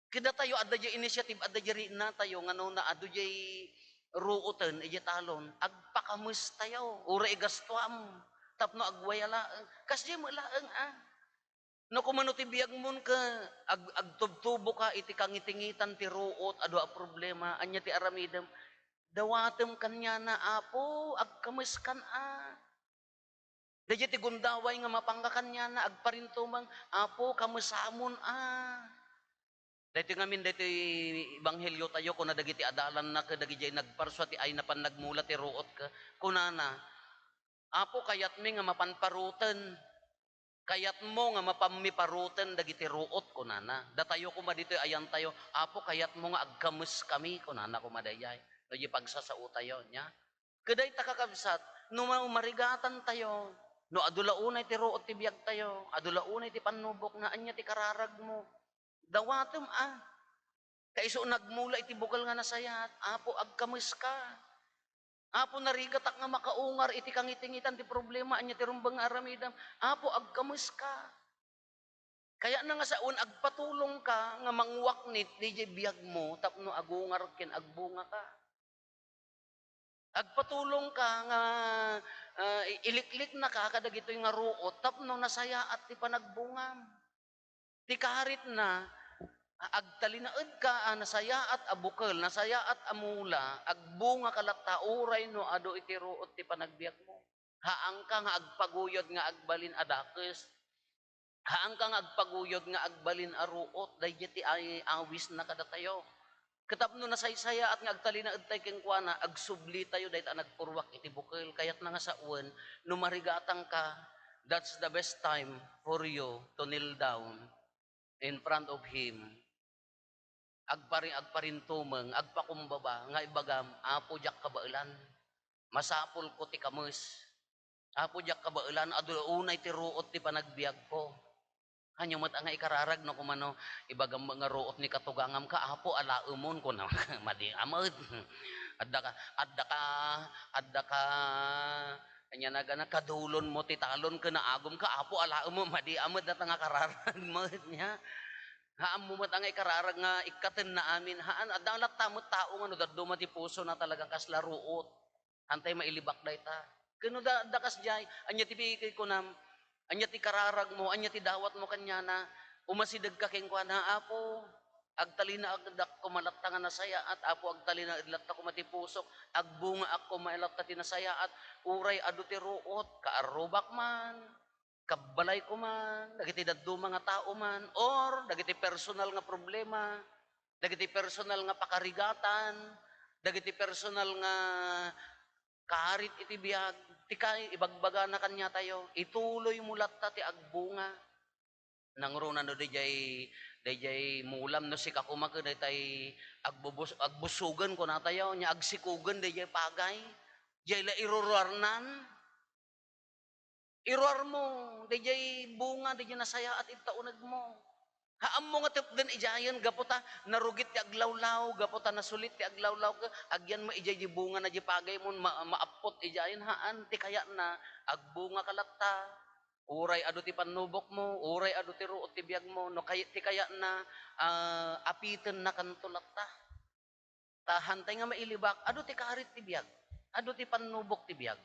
Kadatayo, adda diay initiative, adda diay rinnatayo nga no naadu diay ruoten idiay talon, agpakames tayo, uray igastuam, tapno agwaya laeng. Kasdiay met laeng, a. No kumano ti biagmon ket ag-, agtubtuboka iti kangitingitan ti ruot, adu a problema, ania ti aramidem? Dawatem kaniana, Apo, agkameskan, a. Daydiay ti gundaway nga mapangka kaniana, agparintumeng, Apo, kamesamon, a. Daytoy ngamin, daytoy ebangheliotayo, kuna dagiti adalanna ket dagidiay nagparsua ti ay napan nagmula ti ruot ket kunana, Apo, kayatmi nga mapan paruoten. Kayatmo nga mapanmi paruoten dagiti ruot, kunana. Datayo koma ditoy ayantayo, Apo, kayatmo nga agkameskami, kunana koma daydiay. No, diay pagsasaotayo, nia? Ket dayta, kakabsat, no ma-, marigatantayo, no adu la unay ti ruot ti biagtayo, adu la unay ti pannubokna, ania ti kararagmo? Dawatem, a. Ta isu nagmula iti bukel nga nasayaat, Apo, agkameska. Apo, narigatak nga makaungar iti kangitingitan ti problema, ania ti rumbeng nga aramidem? Apo, agkameska. Kayatna nga sawen, agpatulongka nga mangwaknit diay biagmo tapno agungar ken agbungaka. Agpatulongka nga, ah, i-, ilikliknaka kadagitoy nga ruot tapno nasayaat ti panagbungam. Ti karitna, a-, agtalinaedka a nasayaat a bukel, nasayaat a mula, agbungaka latta uray no adu iti ruot ti panagbiagmo. Haanka nga agpaguyod nga agbalin a dakes. Haanka nga agpaguyod nga agbalin a ruot, daydiay ti ay-, awisna kadatayo. Ket tapno nasaysayaat nga agtalinaedtayo kenkuana, agsublitayo dayta a nagpurruak iti bukel. Kayatna nga sawen, no marigatangka, that's the best time for you to kneel down in front of Him. Agpari-, agparintumeng, agpakumbaba, nga ibagam, Apo, diak kabaelan. Masapulko ti kames. Apo, diak kabaelan, adu la unay ti ruot ti panagbiagko. Ania met a nga ikararag no kumano, ibagam nga ruot ni katugangamka, Apo, alaemon, kuna, madi a met. Adda ka, adda ka, adda ka, ania nagana, kadulonmo ti talon ken naagumka, Apo, alaemon, madi a met data nga kararag met, nia. Haanmo met a nga ikararag nga ikkatenna amin. Haan, adda latta met tao nga no dadduma ti pusona talagang kasla ruot. Haantay mailibak dayta. Ken no da-, adda kasdiay, ania ti pikaykunam? Ania ti kararagmo? Ania ti dawatmo kaniana? Umasidegka kenkuana, Apo, agtalinaeddak koma latta nga nasayaat. Apo, agtalinaed latta koma ti pusok. Agbungaak koma latta ti nasayaat. Uray adu ti ruot, kaarrubak man, kabbalayko man, dagiti dadduma nga tao man, or dagiti personal nga problema, dagiti personal nga pakarigatan, dagiti personal nga karit iti biag, ti kay ibagbagana kaniatayo, ituloymo latta ti agbunga. Nangruna no daydiay, daydiay mulam no sika koma ket daytay agbubus-, agbusogen kunatayo, nia agsikogen daydiay pagay, diay la iruruarnan. Iruarmo daydiay bunga, daydiay nasayaat ita unegmo. Haanmo nga tepden idiayen gapu ta narugit ti aglawlaw, gapu ta nasulit ti aglawlaw, ket agyanmo idiay di bungana di pagaymo, ma-, maappot idiayen, haan, ti kayatna, agbungaka latta. Uray adu ti pannubokmo, uray adu ti ruot ti biagmo, no kay-, ti kayatna, ah, apitennakanto latta. Ta haantay nga mailibak, adu ti karit ti biag, adu ti pannubok ti biag,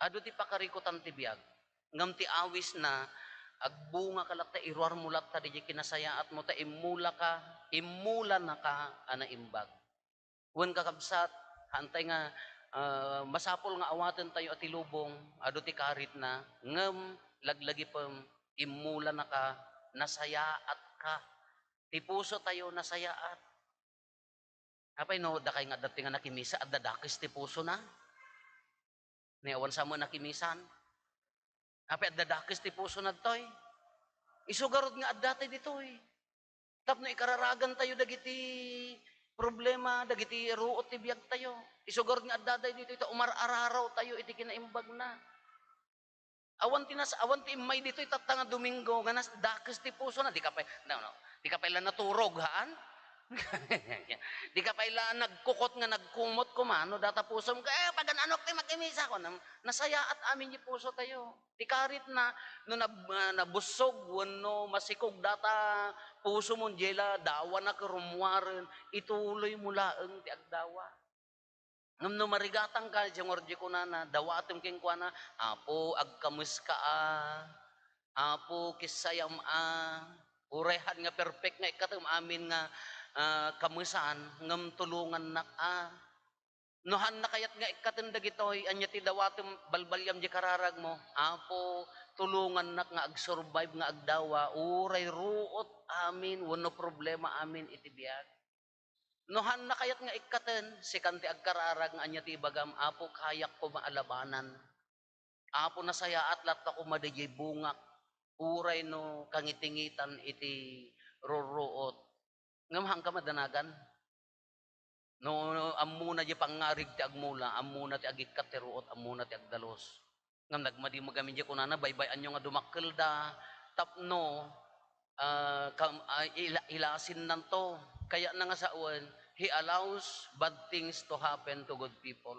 adu ti pakarikutan ti biag. Ngem ti awisna, agbungaka latta, iruarmo latta daydiay kinasayaatmo, ta immulaka, immulanaka a naimbag. Wen, kakabsat, haantay nga, ah, masapul nga awatentayo a ti lubong, adu ti karitna, ngem laglagipem, immulanaka, nasayaatka. Ti pusotayo nasayaat. Apay no, dakay nga adda ti nga nakimisa, adda dakes ti pusona. Ni awan sa met nakimisan. Apay adda dakes ti pusona ditoy? Isu garud nga adda tay ditoy. Tapno ikararagantayo dagiti problema, dagiti ruot ti biagtayo. Isu garud nga adda tay ditoy ta umar-ararawtayo iti kinaimbagna. Awan ti nas-, awan ti immay ditoy tatta nga Domingo nga nas-, dakes ti pusona. Dika pay, no, no. Dika pay la naturog, haan? Dika pay la nagkukot nga nagkumot koma no data pusom. Eh, pagan-anok ti makimisa ko. Nam-, nasayaat amin ti pusotayo. Ti karitna, no nab-, ah, nabussog wenno masikog data pusomon, diay la dawanak rummuaren, ituloymo laeng ti agdawa. Ngem no marigatangka, diay ngarud diay kunana, dawatem kenkuana, "Apo, agkameska a. Apo, kissayam a." Uray haan nga perfect nga ikkatem amin nga, ah, kamesan, ngem tulongannak a. No haanna kayat nga ikkaten dagitoy, ania ti dawatem, balbaliam diay kararagmo, "Apo, tulongannak nga ag-survive nga agdawa, uray ruot amin wenno problema amin iti biag." No haanna kayat nga ikkaten, sikan ti agkararag nga ania ti ibagam, "Apo, kayak koma a labanan. Apo, nasayaat latta koma daydiay bungak, uray no kangitingitan iti rurruot." Ngem haanka madanagan. No, no, ammona diay pangngarig ti agmula, ammona ti agikkat ti ruot, ammona ti agdalus. Ngem nagmadi met ngamin diay kunana, "Baybay-anyo nga dumakkelda tapno, ah, kam-, ah, ila-, ilasinnanto." Kayatna nga sawen, "He allows bad things to happen to good people."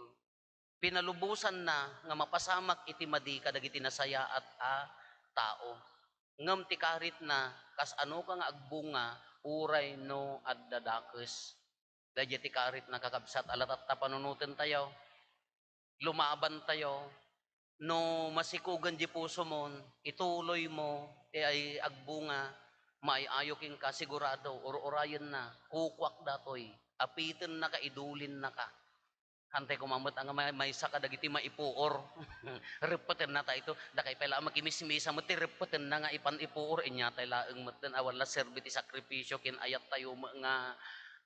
Pinalubosanna nga mapasamak iti madi kadagiti nasayaat a tao. Ngem ti karitna, kas-anoka nga agbunga, uray no adda dakes. Daydiay ti karitna, kakabsat, ala tatta panunotentayo, lumabantayo. No masikugen diay pusomon, ituloymo ti ay agbunga, maay-ayo kenka, sigurado, ur-urayenna, kukuak datoy, apitennaka, idulinnaka. Haantay koma met nga may-, maysa kadagiti maipuor. Reppetenna ta ito. Dakay pay la a makimismisa met ti reppetenna nga ipan ipuor, inyatay laeng metten, awan la serbi ti sakripisio ken ayattayo met nga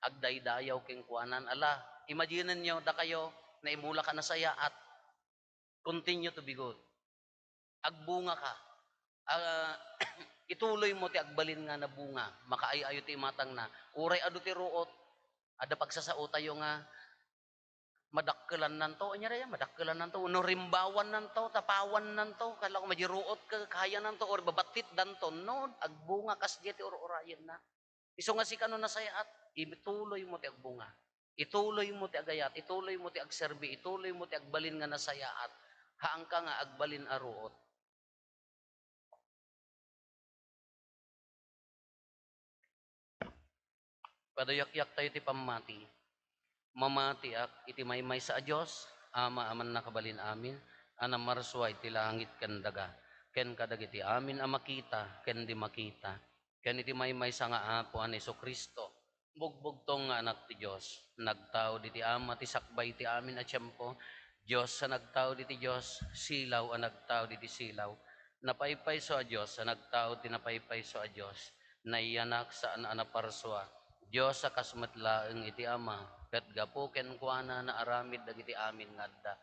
agdaydayaw kenkuanan. Ala, imaginenyo, dakayo, naimulaka nasayaat. Continue to be good. Agbungaka. Ah, ituloymo ti agbalin nga nabunga. Makaay-ayo ti imatangna. Uray adu ti ruot, adda pagsasaotayo nga madakkelannanto. Ania dayta? Madakkelannanto. No rimbawannanto, tapawannanto. Kala ko madiay ruot ka, kayananto, or babattitdanto. No, agbunga kasdiay ti ur-urayenna. Isu nga sika no nasayaat, ituloymo ti agbunga. Ituloymo ti agayat, ituloymo ti agserbi, ituloymo ti agbalin nga nasayaat. Haanka nga agbalin a ruot. Paduyakyak tayo ti pammati. Mamatiak iti maymaysa a Dios, Ama a mannakabalin amin, a namarsua iti langit ken daga, ken kadagiti amin a makita ken di makita, ken iti maymaysa nga Apo a ni Jesu-Cristo, bugbugtong nga Anak ti Dios, nagtaud iti Ama ti sakbay ti amin a tiempo, Dios a nagtaud iti Dios, silaw a nagtaud iti silaw, napaypayso a Dios a nagtaud ti napaypayso a Dios, nayanak saan a naparsua, Dios a kas met laeng iti Ama, ket gapu kenkuana naaramid dagiti amin nga adda,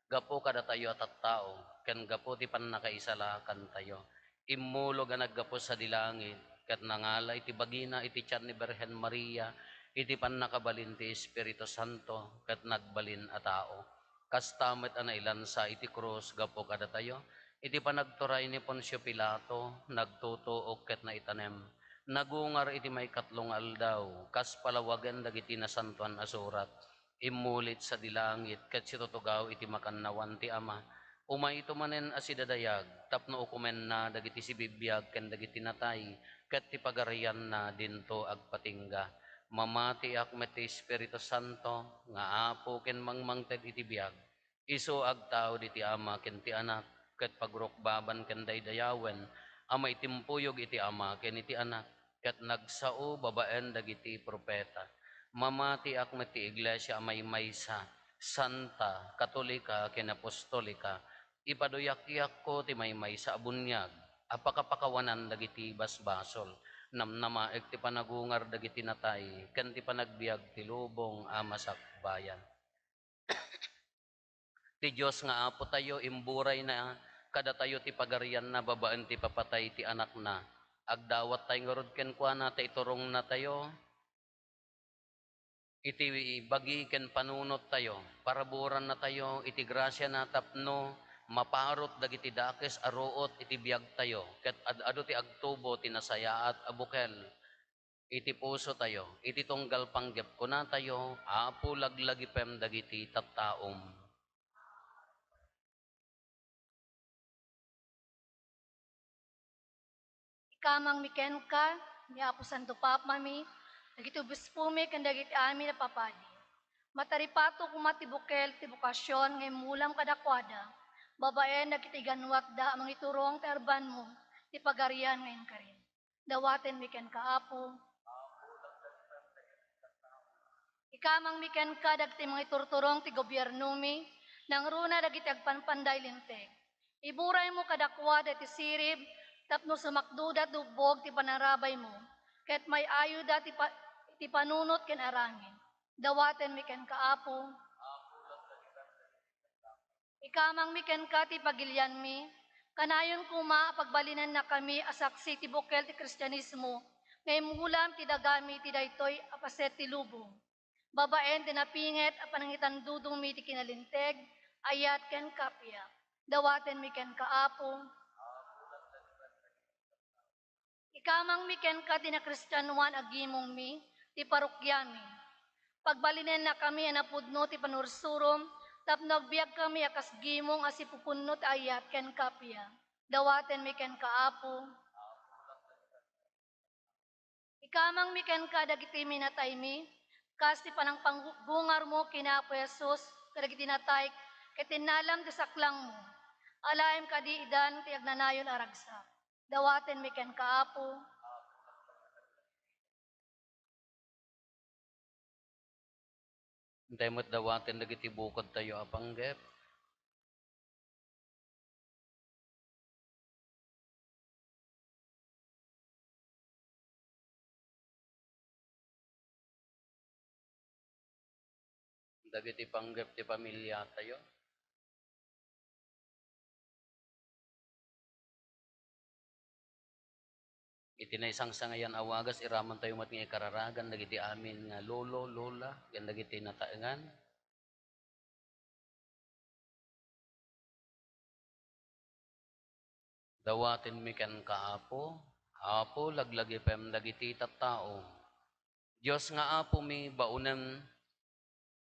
gapu kadatayo a tattao, ken gapu ti pannakaisalakantayo. Immulog a naggapu sadi langit, ket nangala iti bagina iti tian ni Birhen Maria, iti pannakabalin ti Espiritu Santo, ket nagbalin a tao. Kasta met a nailansa iti krus gapu kadatayo, iti panagturay ni Poncio Pilato, nagtutuok ket naitanem. Nagungar iti maikatlo nga aldaw, kas palawagen dagiti Nasantoan a Surat. Immulit sadi langit ket situtugaw iti makannawan ti Ama. Umayto manen a sidadayag tapno ukomenna dagiti sibibiag ken dagiti natay, ket ti pagarianna dinto agpatingga. Mamatiak met ti Espiritu Santo nga Apo ken mangmangted iti biag. Isu agtaud iti Ama ken ti Anak, ket pagrukbaban ken daydayawen a maitimpuyog iti Ama ken iti Anak, ket nagsao babaen dagiti profeta. Mamatiak met ti iglesia a maymaysa, santa, katolika, ken apostolika. Ipaduyakyakko ti maymaysa a buniag a pakapakawanan dagiti basbasol. Namnamaek ti panagungar dagiti natay ken ti panagbiag ti lubong a masakbayan. Ti Dios nga Apotayo, imburayna kadatayo ti pagarianna babaen ti ipapatay ti Anakna. Agdawattayo ngarud kenkuana ta iturongnatayo iti bagi ken panunottayo. Paraburannatayo iti grasiana tapno maparot dagiti dakes a ruot iti biagtayo, ket ad-adu ti agtubo ti nasayaat a bukel iti pusotayo. Iti tunggal panggep kunatayo, Apo, laglagipem dagiti tattaom. Ikamangmi kenka, ni Apo Santo Papami, dagiti obispomi ken dagiti amin a papadi. Mataripato koma ti bukel ti bokasion nga immulam kadakuada, babaen dagiti iganuatda a mangiturong ti arbanmo ti pagarian nga inkarin. Dawatenmi kenka, Apo. Ikamangmi kenka dagiti mangiturturong ti gobiernomi, nangruna dagiti agpanpanday linteg. Iburaymo kadakuada ti sirib tapno sumakdoda ti ubbog ti panarabaymo, ket may-ayoda ti pa-, ti panunot ken aramid. Dawatenmi kenka, Apo. Ikamangmi kenka ti pagilianmi, kanayon koma a pagbalinennakami a saksi ti bukel ti Kristianismo nga immulam ti dagami ti daytoy a paset ti lubong, babaen ti napinget a panangitandudomi ti kinalinteg, ayat, ken kappia. Dawatenmi kenka, Apo. Ikamangmi kenka ti nakristianoan a gimongmi, ti parokiami. Pagbalinennakami a napudno ti panursurom tapno agbiagkami a kas gimong a sipupunno ti ayat ken kappia. Dawatenmi kenka, Apo. Ikamangmi kenka dagiti minataymi, kas ti panangpanggungarmo ken Apo Jesus kadagiti natay ket innalam ti saklangmo. Alaem kadi idan ti agnanayon a ragsak. Dawatenmi kenka, Apo. Intay met dawaten dagiti bukodtayo a panggep. Dagiti panggep ti pamiliatayo. Iti naisangsangayan a wagas, iramantayo met nga ikararagan dagiti amin nga lolo, lola, ken dagiti nataengan. Dawatenmi kenka, Apo. Apo, laglagipem dagiti tattao. Dios nga Apomi, baonem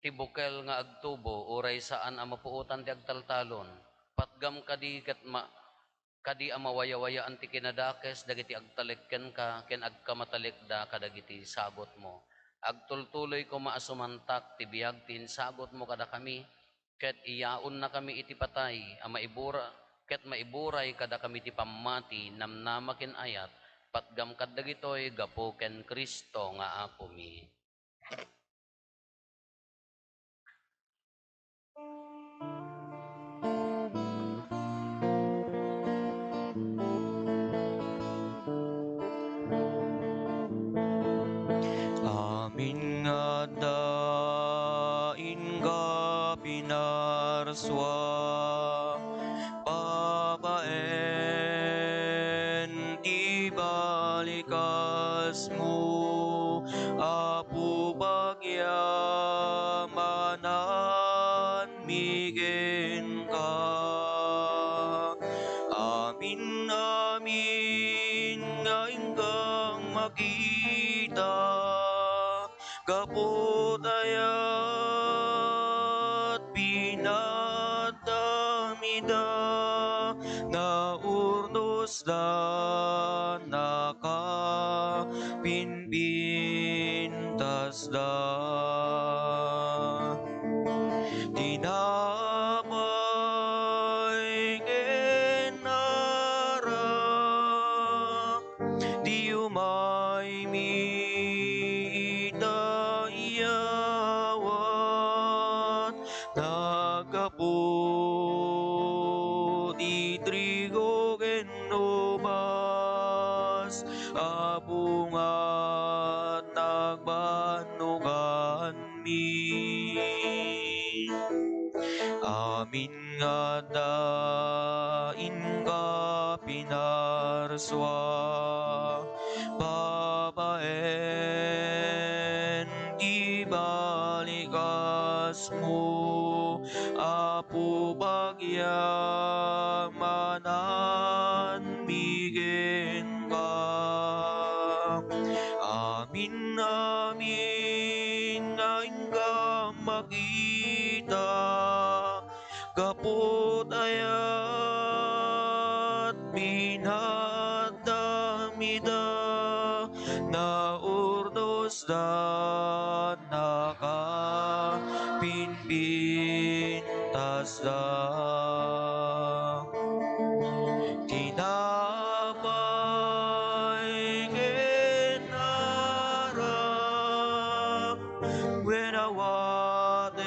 ti bukel nga agtubo, uray saan a mapuotan ti agtaltalon. Patgam kadi ket ma-, kadi a mawayawayaan ti kinadakes dagiti agtalek kenka ken agkamatalekda kadagiti sabotmo. Agtultuloy koma a sumantak ti biag ti insagotmo kadakami, ket iyaonnakami iti patay a maibura-, ket maiburay kadakami ti pammati, namnama ken ayat, patgam kaddagitoy gapu ken Cristo nga Apomi. Amin nga adda inka pinarsua, babaen ti balikasmo, Apo, pagyamanan mi kenka. Amin, amin nga inkang makita, gapu ta ayat pinatdamida, naurdosda, nakapinpintasda. Tinapay ken arak, ti umaymi ita iyawat, naggapu ti trigo ken ubas a bungat nagbannoganmi. Amin nga adda Sua, babaen ti balikasmo, Apo, pagyamanan mi kenka. Amin, amin, nga inka makita, gapu ta ayat pinaddam ida, naurdosdan, nakapinpintasda. Tinapay ken arak, wen awatem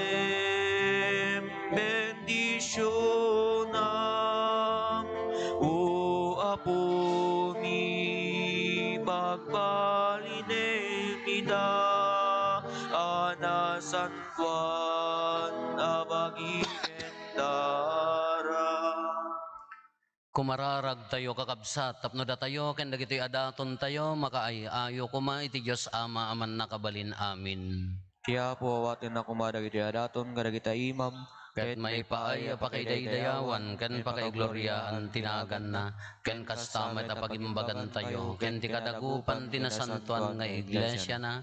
bendisionam, O Apo mi, pagbalinem ida a nasantoan a bagi ken dara. Kumararagtayo, kakabsat, tapno datayo ken dagitoy a datontayo makaay-ayo koma iti Dios Ama a Mannakabalin. Amin. Ti Apo awatenna koma dagiti a daton kadagiti imam, ket maipaay a pakaidaydayawan ken pakaigloriaan ti naganna, ken kasta met a pagimbagantayo ken ti kadagupan ti nasantoan nga iglesiana.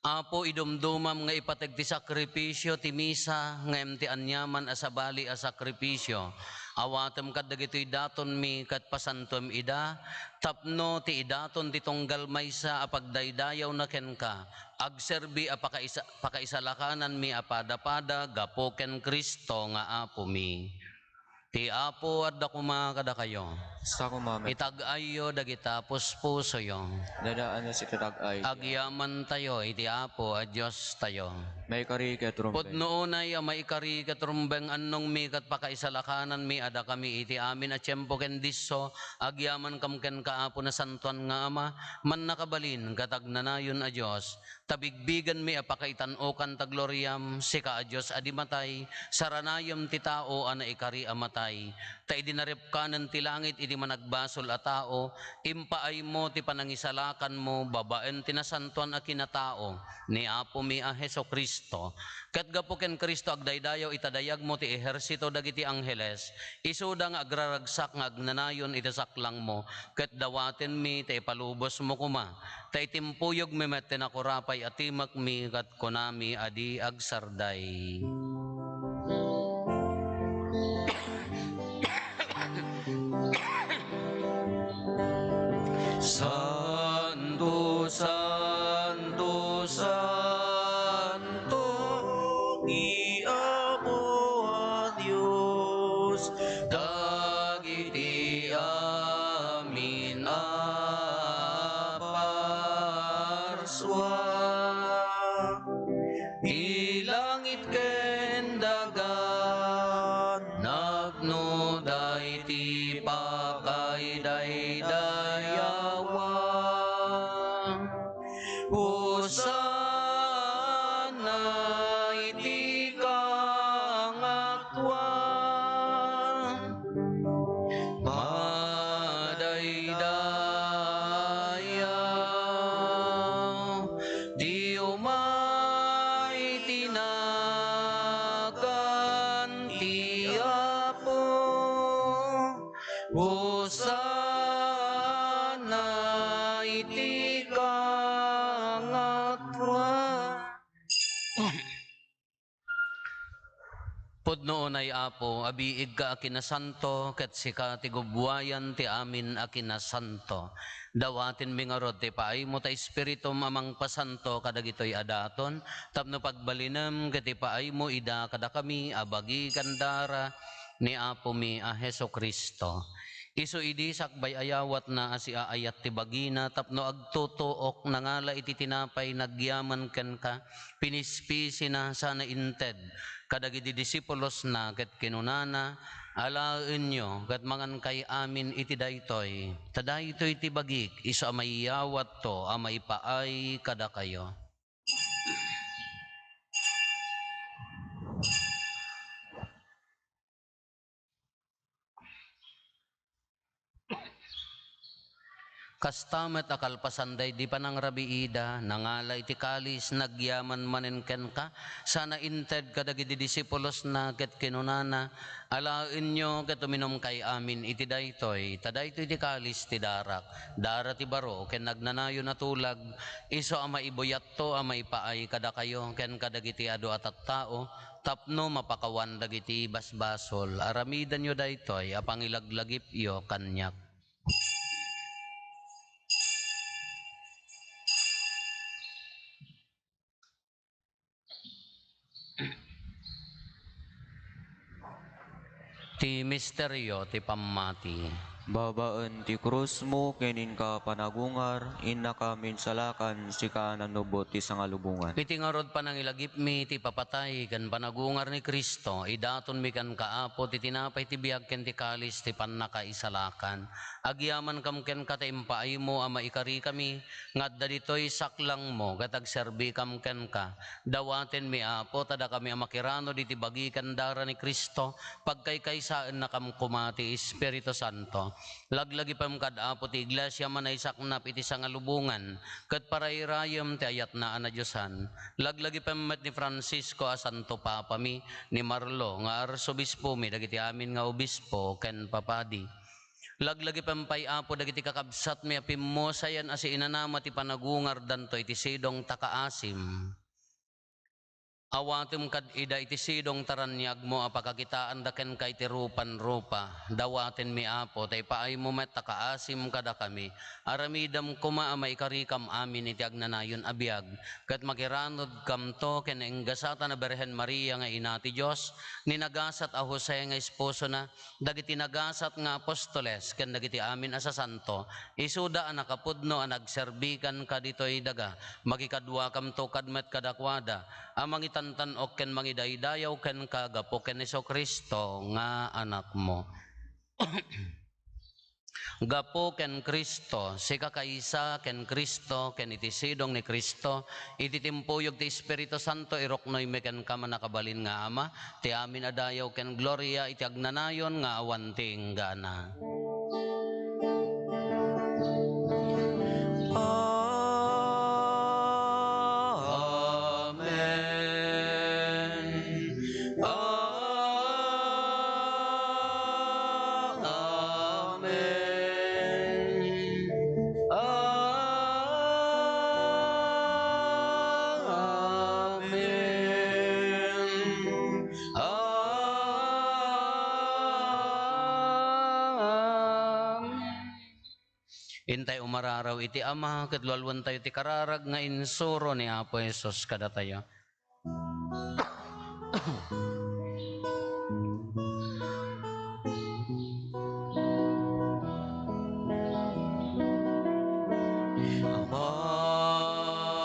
Apo, idumdumam nga ipateg ti sakripisio ti misa ngem ti aniaman a sabali a sakripisio, awatem kadagitoy datonmi ket pasantoem ida, tapno ti idaton ti tunggal maysa a pagdaydayawna kenka, agserbi a pakaisa-, pakaisalakananmi a padapada gapu ken Cristo nga Apomi. Ti Apo adda koma kadakayo. Kasta koma met. Itag-ayyo dagita puspusoyo. Dadaanyo ti tag-ay. Agyamantayo iti Apo a Diostayo. Maikari ket rumbeng. Pudno unay a maikari ket rumbeng, annongmi ket pakaisalakananmi a dakami iti amin a tiempo ken disso, agyamankam kenka, Apo, nasantoan nga Ama, mannakabalin ket agnanayon a Dios, ta bigbigenmi a pakaitan-okan ta gloriam, sika a Dios a di matay, saranayem ti tao a naikari a matay. Ta idi naripkanen ti langit iti managbasol a tao, impaaymo ti panangisalakanmo babaen ti nasantoan a kinatao ni Apomi a Jesu-Cristo. Ket gapu ken Cristo, agdaydayaw ita dayagmo ti ehersito dagiti angheles, isuda nga agraragsak nga agnanayon iti saklangmo, ket dawatenmi ta ipalubosmo koma. Ta itimpuyogmi met ti nakurapay a timekmi ket kunami a di agsarday. Santo, santo, santo, ti Apo a Dios, dagiti amin a parsua. Ti langit ken daga napnoda iti pakaidaydayawan. Hosanna iti kangatoan. Madaydayaw ti umay ti nagan ti Apo. Hosanna iti kangatoan. Pudno unay, Apo, a biigka a kinasanto, ket sika ti gubbuayan ti amin a kinasanto. Dawatenmi ngarud ti paaymo ta Espiritum a mangpasanto kadagitoy a daton, tapno pagbalinem ket ipaaymo ida kadakami a bagi ken dara ni Apomi a Jesu-Cristo. Isu idi sakbay a yawatna a siaayat ti bagina tapno agtutuok, nangala iti tinapay, nagyaman kenka, pinispisina sana inted kadagiti disipulosna ket kinunana, "Alaenyo ket mangankay amin iti daytoy, ta daytoy ti bagik, isu a mayawatto a maipaay kadakayo." Kasta met a kalpasan daydi panangrabiida, nangala iti kalis, nagyaman manen kenka, sana inted kadagiti disipulosna, ket kinunana, "Alaenyo ket uminumkay amin iti daytoy, ta daytoy ti kalis ti darak, dara ti baro ken nagnanayon a tulag, isu a maibuyatto a maipaay kadakayo ken kadagiti adu a tattao, tapno mapakawan dagiti basbasol. Aramidenyo daytoy a pangilaglagipyo kaniak." Ti misterio ti pammati. Babaen ti krusmo ken inka panagungar, innakam insalakan, sika a nanubot ti sangalubongan. Iti ngarud panangilagipmi ti papatay ken panagungar ni Cristo, idatonmi kenka, Apo, ti tinapay ti biag ken ti kalis ti pannakaisalakan. Agyamankam kenka ta impaaymo a maikarikami nga adda ditoy saklangmo ket agserbikam kenka. Dawatenmi, Apo, ta dakami a makiranod iti bagi ken dara ni Cristo, pagkaykaysaennakam koma ti Espiritu Santo. Laglagipem kad, Apo, ti Iglesia a manaysaknap iti sangalubongan ket parairayem ti ayatna a nadiosan. Laglagipem met ni Francisco a Santo Papami, ni Marlo nga Arsobispomi, dagiti amin nga obispo ken papadi. Laglagipem pay, Apo, dagiti kakabsatmi a pimmusayan a siinanama ti panagungardanto iti sidong ta kaasim. Awatem kad ida iti sidong ta raniagmo a pakakitaanda kenka iti rupan-rupa. Dawatenmi, Apo, ta ipaaymo met ta kaasim kadakami. Aramidem koma a maikarikam amin iti agnanayon a biag, ket makiranodkamto ken ni enggasatan a Birhen Maria nga Ina ti Dios, ni nagasat a Jose nga esposona, dagiti nagasat nga apostoles ken dagiti amin a sasanto, isuda a nakapudno a nagserbikanka ditoy daga, makikaduakamto kad met kadakuada a mangitantan-ok ken mangidaydayaw kenka gapu ken Jesu-Cristo nga Anakmo. Gapu ken Cristo, sika kaysa ken Cristo, ken iti sidong ni Cristo, iti timpuyog ti Espiritu Santo, iruknoymi kenka, mannakabalin nga Ama, ti amin a dayaw ken gloria iti agnanayon nga awan ti inggana. Amen. Amen. Amen. Amen. Intay umararaw iti Ama, ket lualuentayo ti kararag nga insuro ni Apo Jesus kadatayo.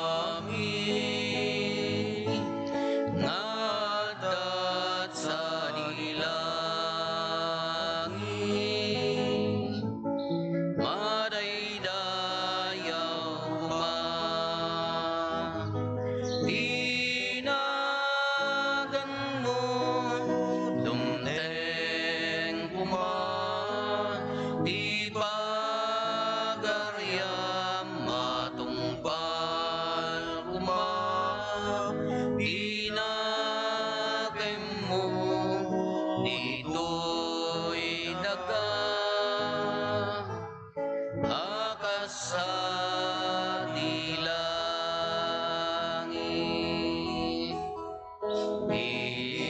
Amami nga adda sadi langit, madaydayaw koma ti naganmo, dumteng koma ti pagariam, matungpal koma ti nakemmo ditoy daga a kas sadi langit.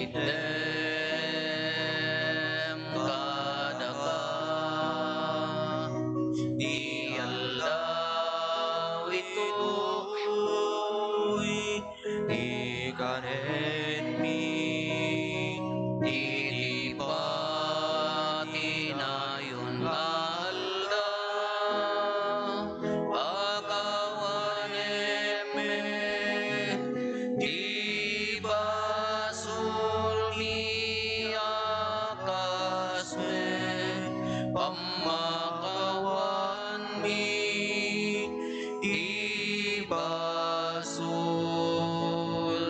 Itdem kadaka ti aldaw itoy, ikanenmi iti patinayon nga aldaw. Pakawanem met ti basolmi a kas met pammakawanmi ti basol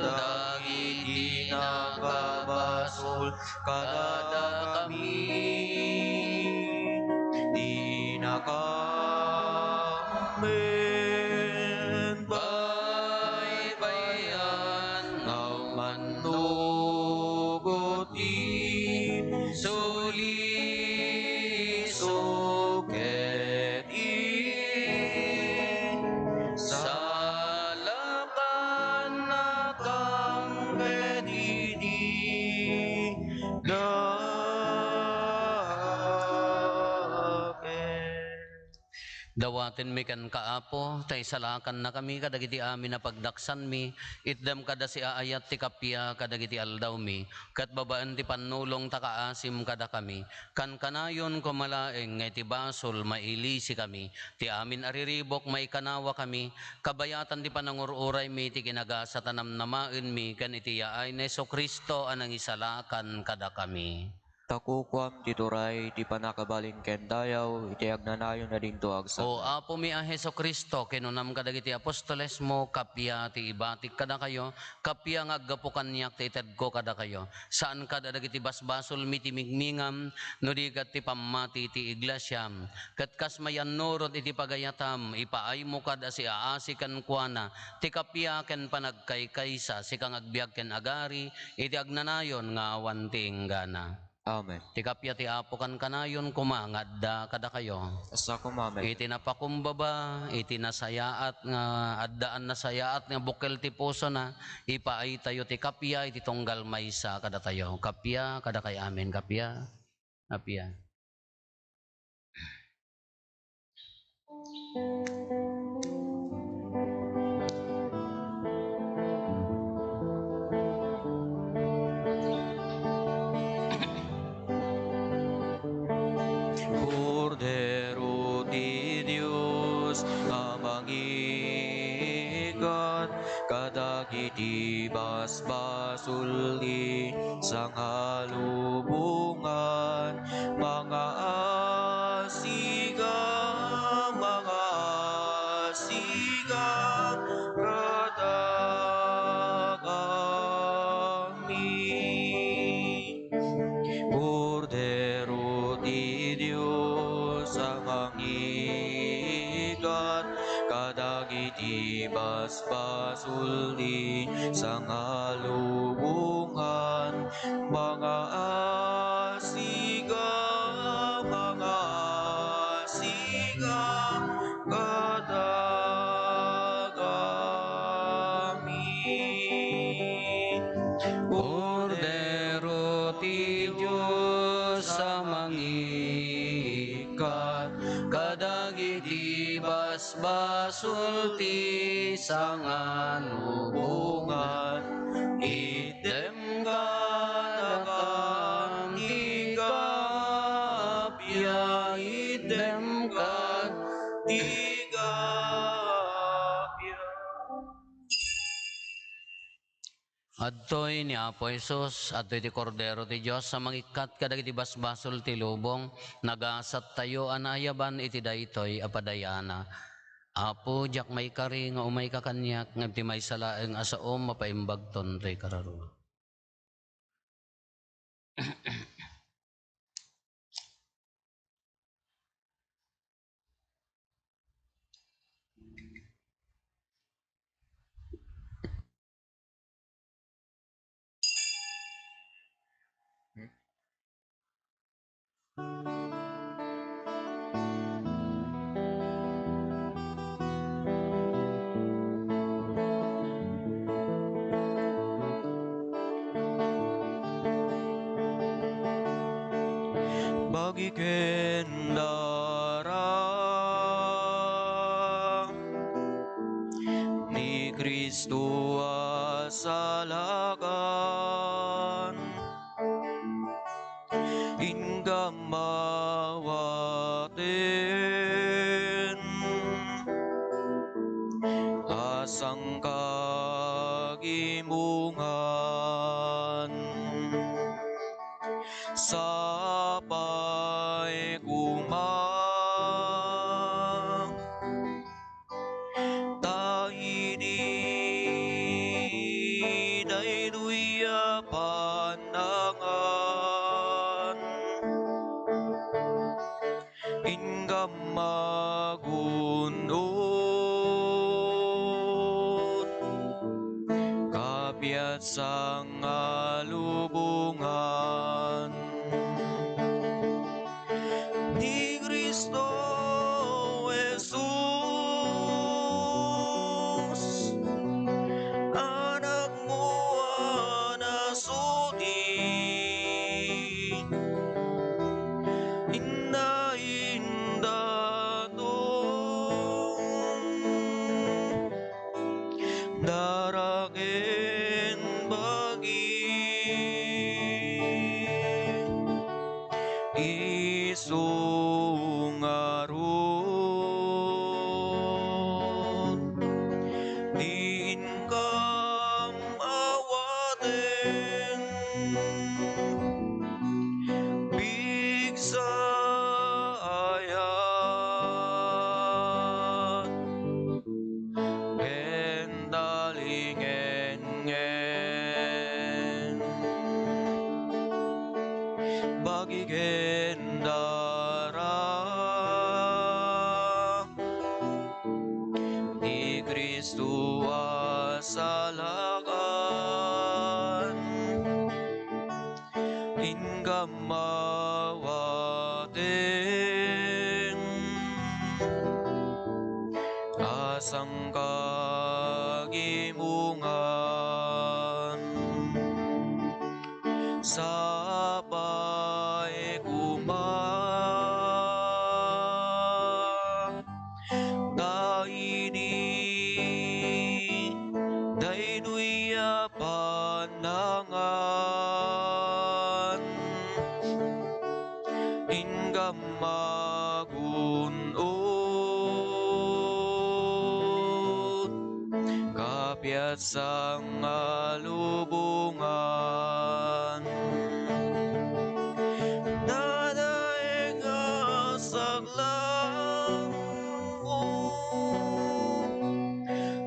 dagiti nakabasol kadakami. Ti naka- Atenmi kenka, Apo, ta isalakannakami kadagiti amin a pagdaksanmi, itdem kada siaayat ti kappia kadagiti aldawmi, ket babaen ti pannulong ta kaasim kadakami. Kankanayon koma laeng nga iti basol mailisikami, ti amin a riribuk maikanawakami, kabayatan ti panangur-uraymi ti kinagasat a namnamaenmi ken iti yaay ni Jesu-Cristo a nangisalakan kadakami. Ta kukuam ti turay, ti pannakabalin ken dayaw, iti agnanayon a dinto agsaknad. O Apomi a Jesu-Cristo, kinunam kadagiti apostolesmo, kappia ti ibatik kadakayo, kappia nga aggapu kaniak ti itedko kadakayo. Saan kad a dagiti basbasolmi ti mingmingam, no di ket ti pammati ti iglesiam. Ket kas mayannurot iti pagayatam, ipaaymo kad a siaasi kenkuana ti kappia ken panagkaykaysa, sika nga agbiag ken agari iti agnanayon nga awan ti inggana. Amen. Ti kappia ti Apo kankanayon koma nga adda kadakayo. Kasta koma met. Iti napakumbaba, iti nasayaat nga addaan nasayaat nga bukel ti pusona, ipaaytayo ti kappia iti tunggal maysa kadatayo. Kappia kadakay amin, kappia. Kappia. Kordero ti Dios a mangikkat kadagiti basbasol ti sangalubongan, mangaasiga, mangaasiga kadakami. Kordero ti Dios a mangikkat kadagiti basbasol ti sangalubongan, mangaasiga, mangaasiga kadakami. Kordero ti Dios a mangikkat kadagiti basbasol ti sangalubongan, itdem kadakam ti kappia, itdem kad ti kappia. Adtoy ni Apo Jesus, adtoy ti Kordero ti Dios a mangikkat kadagiti basbasol ti lubong, nagasattayo a naayaban iti daytoy a padayana. Apo, diak maikari nga umayka kaniak, ngem ti maysa laeng a saom mapaimbagton toy kararua. Bagi ken dara ni Cristo a salakan, inggam awaten a sangkagimongan. Sapay koma ta idi daytoy a panangan, inggam magun-ot, kapiat sangalubongan. Ni Cristo Jesus, Anakmo a nasudi, inna indato Daraken bagi isu ngarud, dinkam awaten pigsaayat ken talingenngen. Bagi ken dara ni Cristo a salakan, inggam awaten a sangkagimongan. Sapay koma ta idi daytoy a panangan, inggam magun-od kapiatsan nga lubongan. Dadaeg a saklang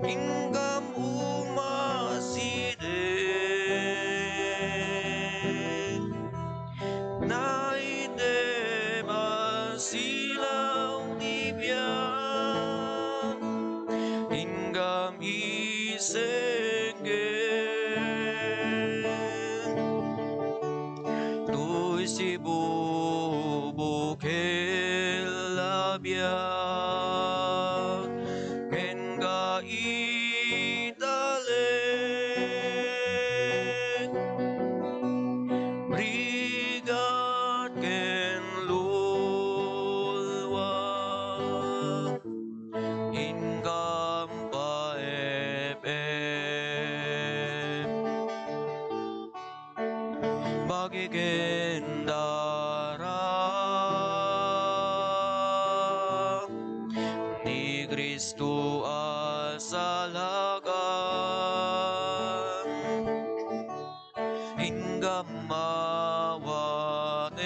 inggam umasiden. Naitep a silaw ti biag, inggam isenggen. Toy sibubukel a biag ken kaitalek, rigat ken lulua, inggam paep-ep. Bagi ken dara ni Cristo a salakan, inggam awaten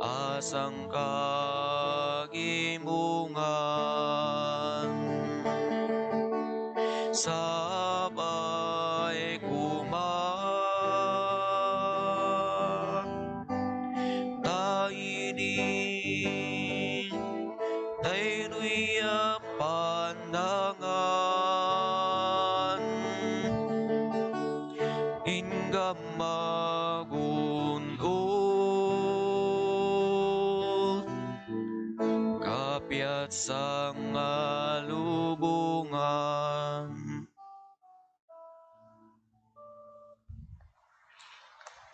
a sangkagimongan. Sapay koma ta idi daytoy a panangan, inggam magun-od kapiatsan nga lubongan.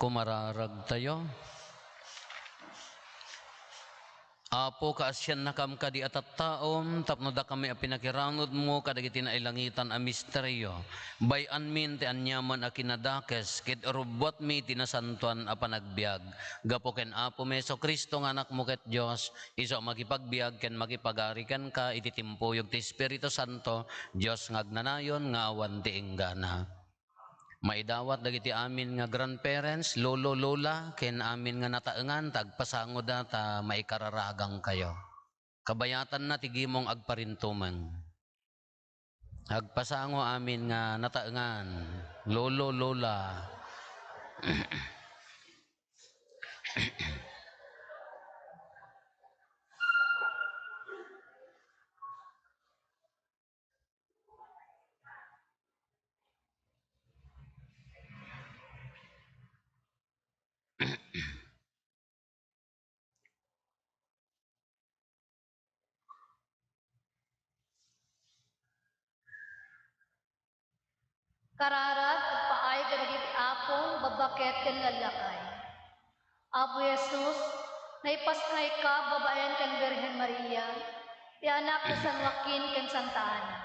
Kumararagtayo. Apo, kaasiannakam kadi a tattaom tapno dakami a pinakiranudmo kadagiti nailangitan a misterio. Bay-anmin ti aniaman a kinadakes ket rubbuatmi ti nasantoan a panagbiag. Gapu ken Apomi Jesu-Cristo nga Anakmo ket Dios, isu a makipagbiag ken makipagari kenka iti timpuyog ti Espiritu Santo, Dios nga agnanayon nga awan ti inggana. Maidawat dagiti amin nga grandparents, lolo, lola, ken amin nga nataengan, ta agpasangoda ta maikararagangkayo. Kabayatanna ti gimong agparintumeng. Agpasango amin nga nataengan, lolo, lola. Kararag, agpaay kadagiti Apo, babbaket ken lallakay. Apo Jesus, naipasngayka babaen ken Birhen Maria, ti anak ni San Joaquin ken Santa Ana.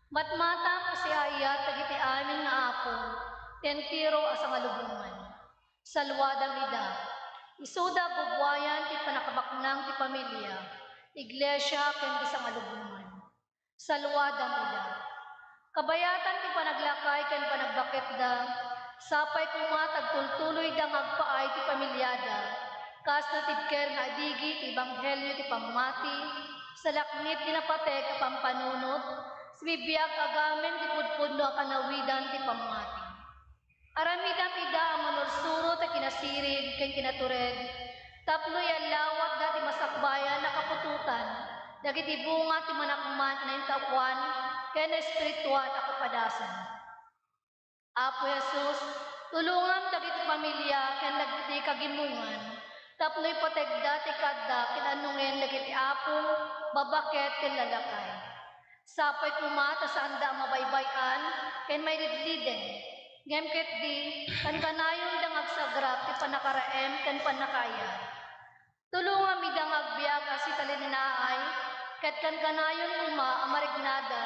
Matmatam a siaayat dagiti amin nga apong ti entero a sangalubongan. Saluadam ida. Isuda bubuayan ti pannakabaknang ti pamilia, iglesia, ken ti sangalubongan. Saluadam ida. Kabayatan ti panaglakay ken panagbaketda, sapay koma ta agtultuloyda nga agpaay ti pamiliada, kasno tibker nga adigi ti ebanghelio ti pammati, salaknib ti napateg a pampanunot, sibibiag a gamin ti pudpudno a kanawidan ti pammati. Aramidam ida a manursuro ti kinasirib ken kinatured, tapno iyallawatda ti masakbayan a kaputotan dagiti bunga ti manakman a naintaoan ken espirituan a kapadasan. Apo Jesus, tulongam dagiti pamilia ken dagiti kagimongan tapno ipategda ti kaadda ken anungen dagiti apong, babaket ken lalakay. Sapay koma ta saanda a mabaybay-an ken mailidliden, ngem ketdi, kankanayonda nga agsagrak ti pannakaraem ken pannakaayat. Tulongam ida nga agbiag a sitalinaay, ket kankanayon koma a mariknada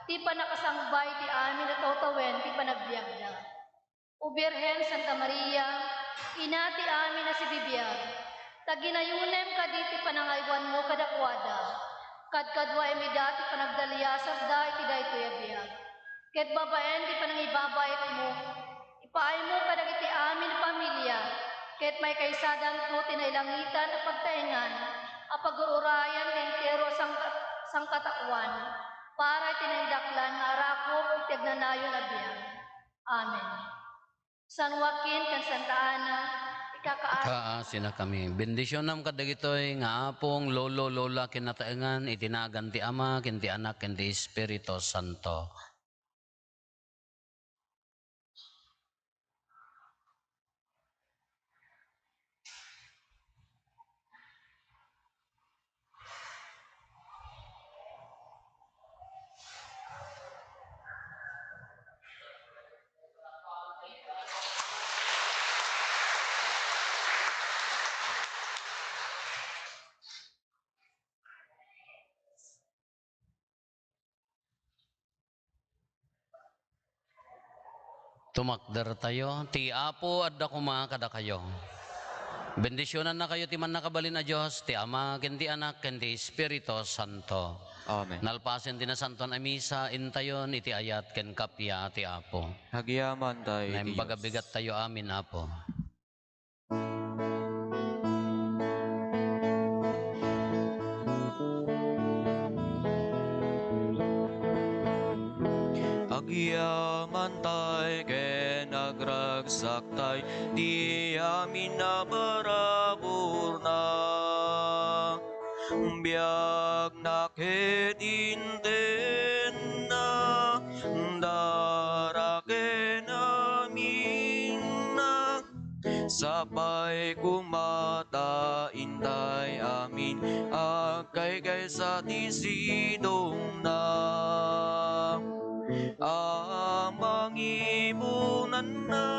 ti pannakasangbay ti amin a tawtawen ti panagbiagda. O Birhen Santa Maria, ina ti amin a sibibiag, ta ginayonem kadi ti panangaywanmo kadakuada, kadkaduaem ida ti panagdaliasatda iti daytoy a biag. Ket babaen ti panangibabaetmo, ipaaymo kadagiti amin a pamilia, ket maikaysadanto ti nailangitan a pagtaengan a pagur-urayan ti entero a sangka-, sangkataoan para iti naindaklan nga arakop iti agnanayon a biag. Amen. San Joaquin ken Santa Ana, ikakaasinakami. Ikaasinakami. Bendisionam kadagitoy nga apong, lolo, lola, kinataengan iti nagan ti Ama, ken ti Anak, ken ti Espiritu Santo. Tumakdertayo. Ti Apo adda koma kadakayo. Bendisionannakayo ti Mannakabalin a Dios, ti Ama, ken ti Anak, ken ti Espiritu Santo. Amen. Nalpasen ti Nasantoan a Misa, intayon iti ayat ken kappia ti Apo. Agyamanta iti Dios. Naimbag a bigattayo amin, Apo. Agyamantay ken agragsakta ti amin a paraburna. Biagna ket intenna, dara ken aminna, sapay koma ta intay amin agkaykaysa ti sidongna a mangipunanna.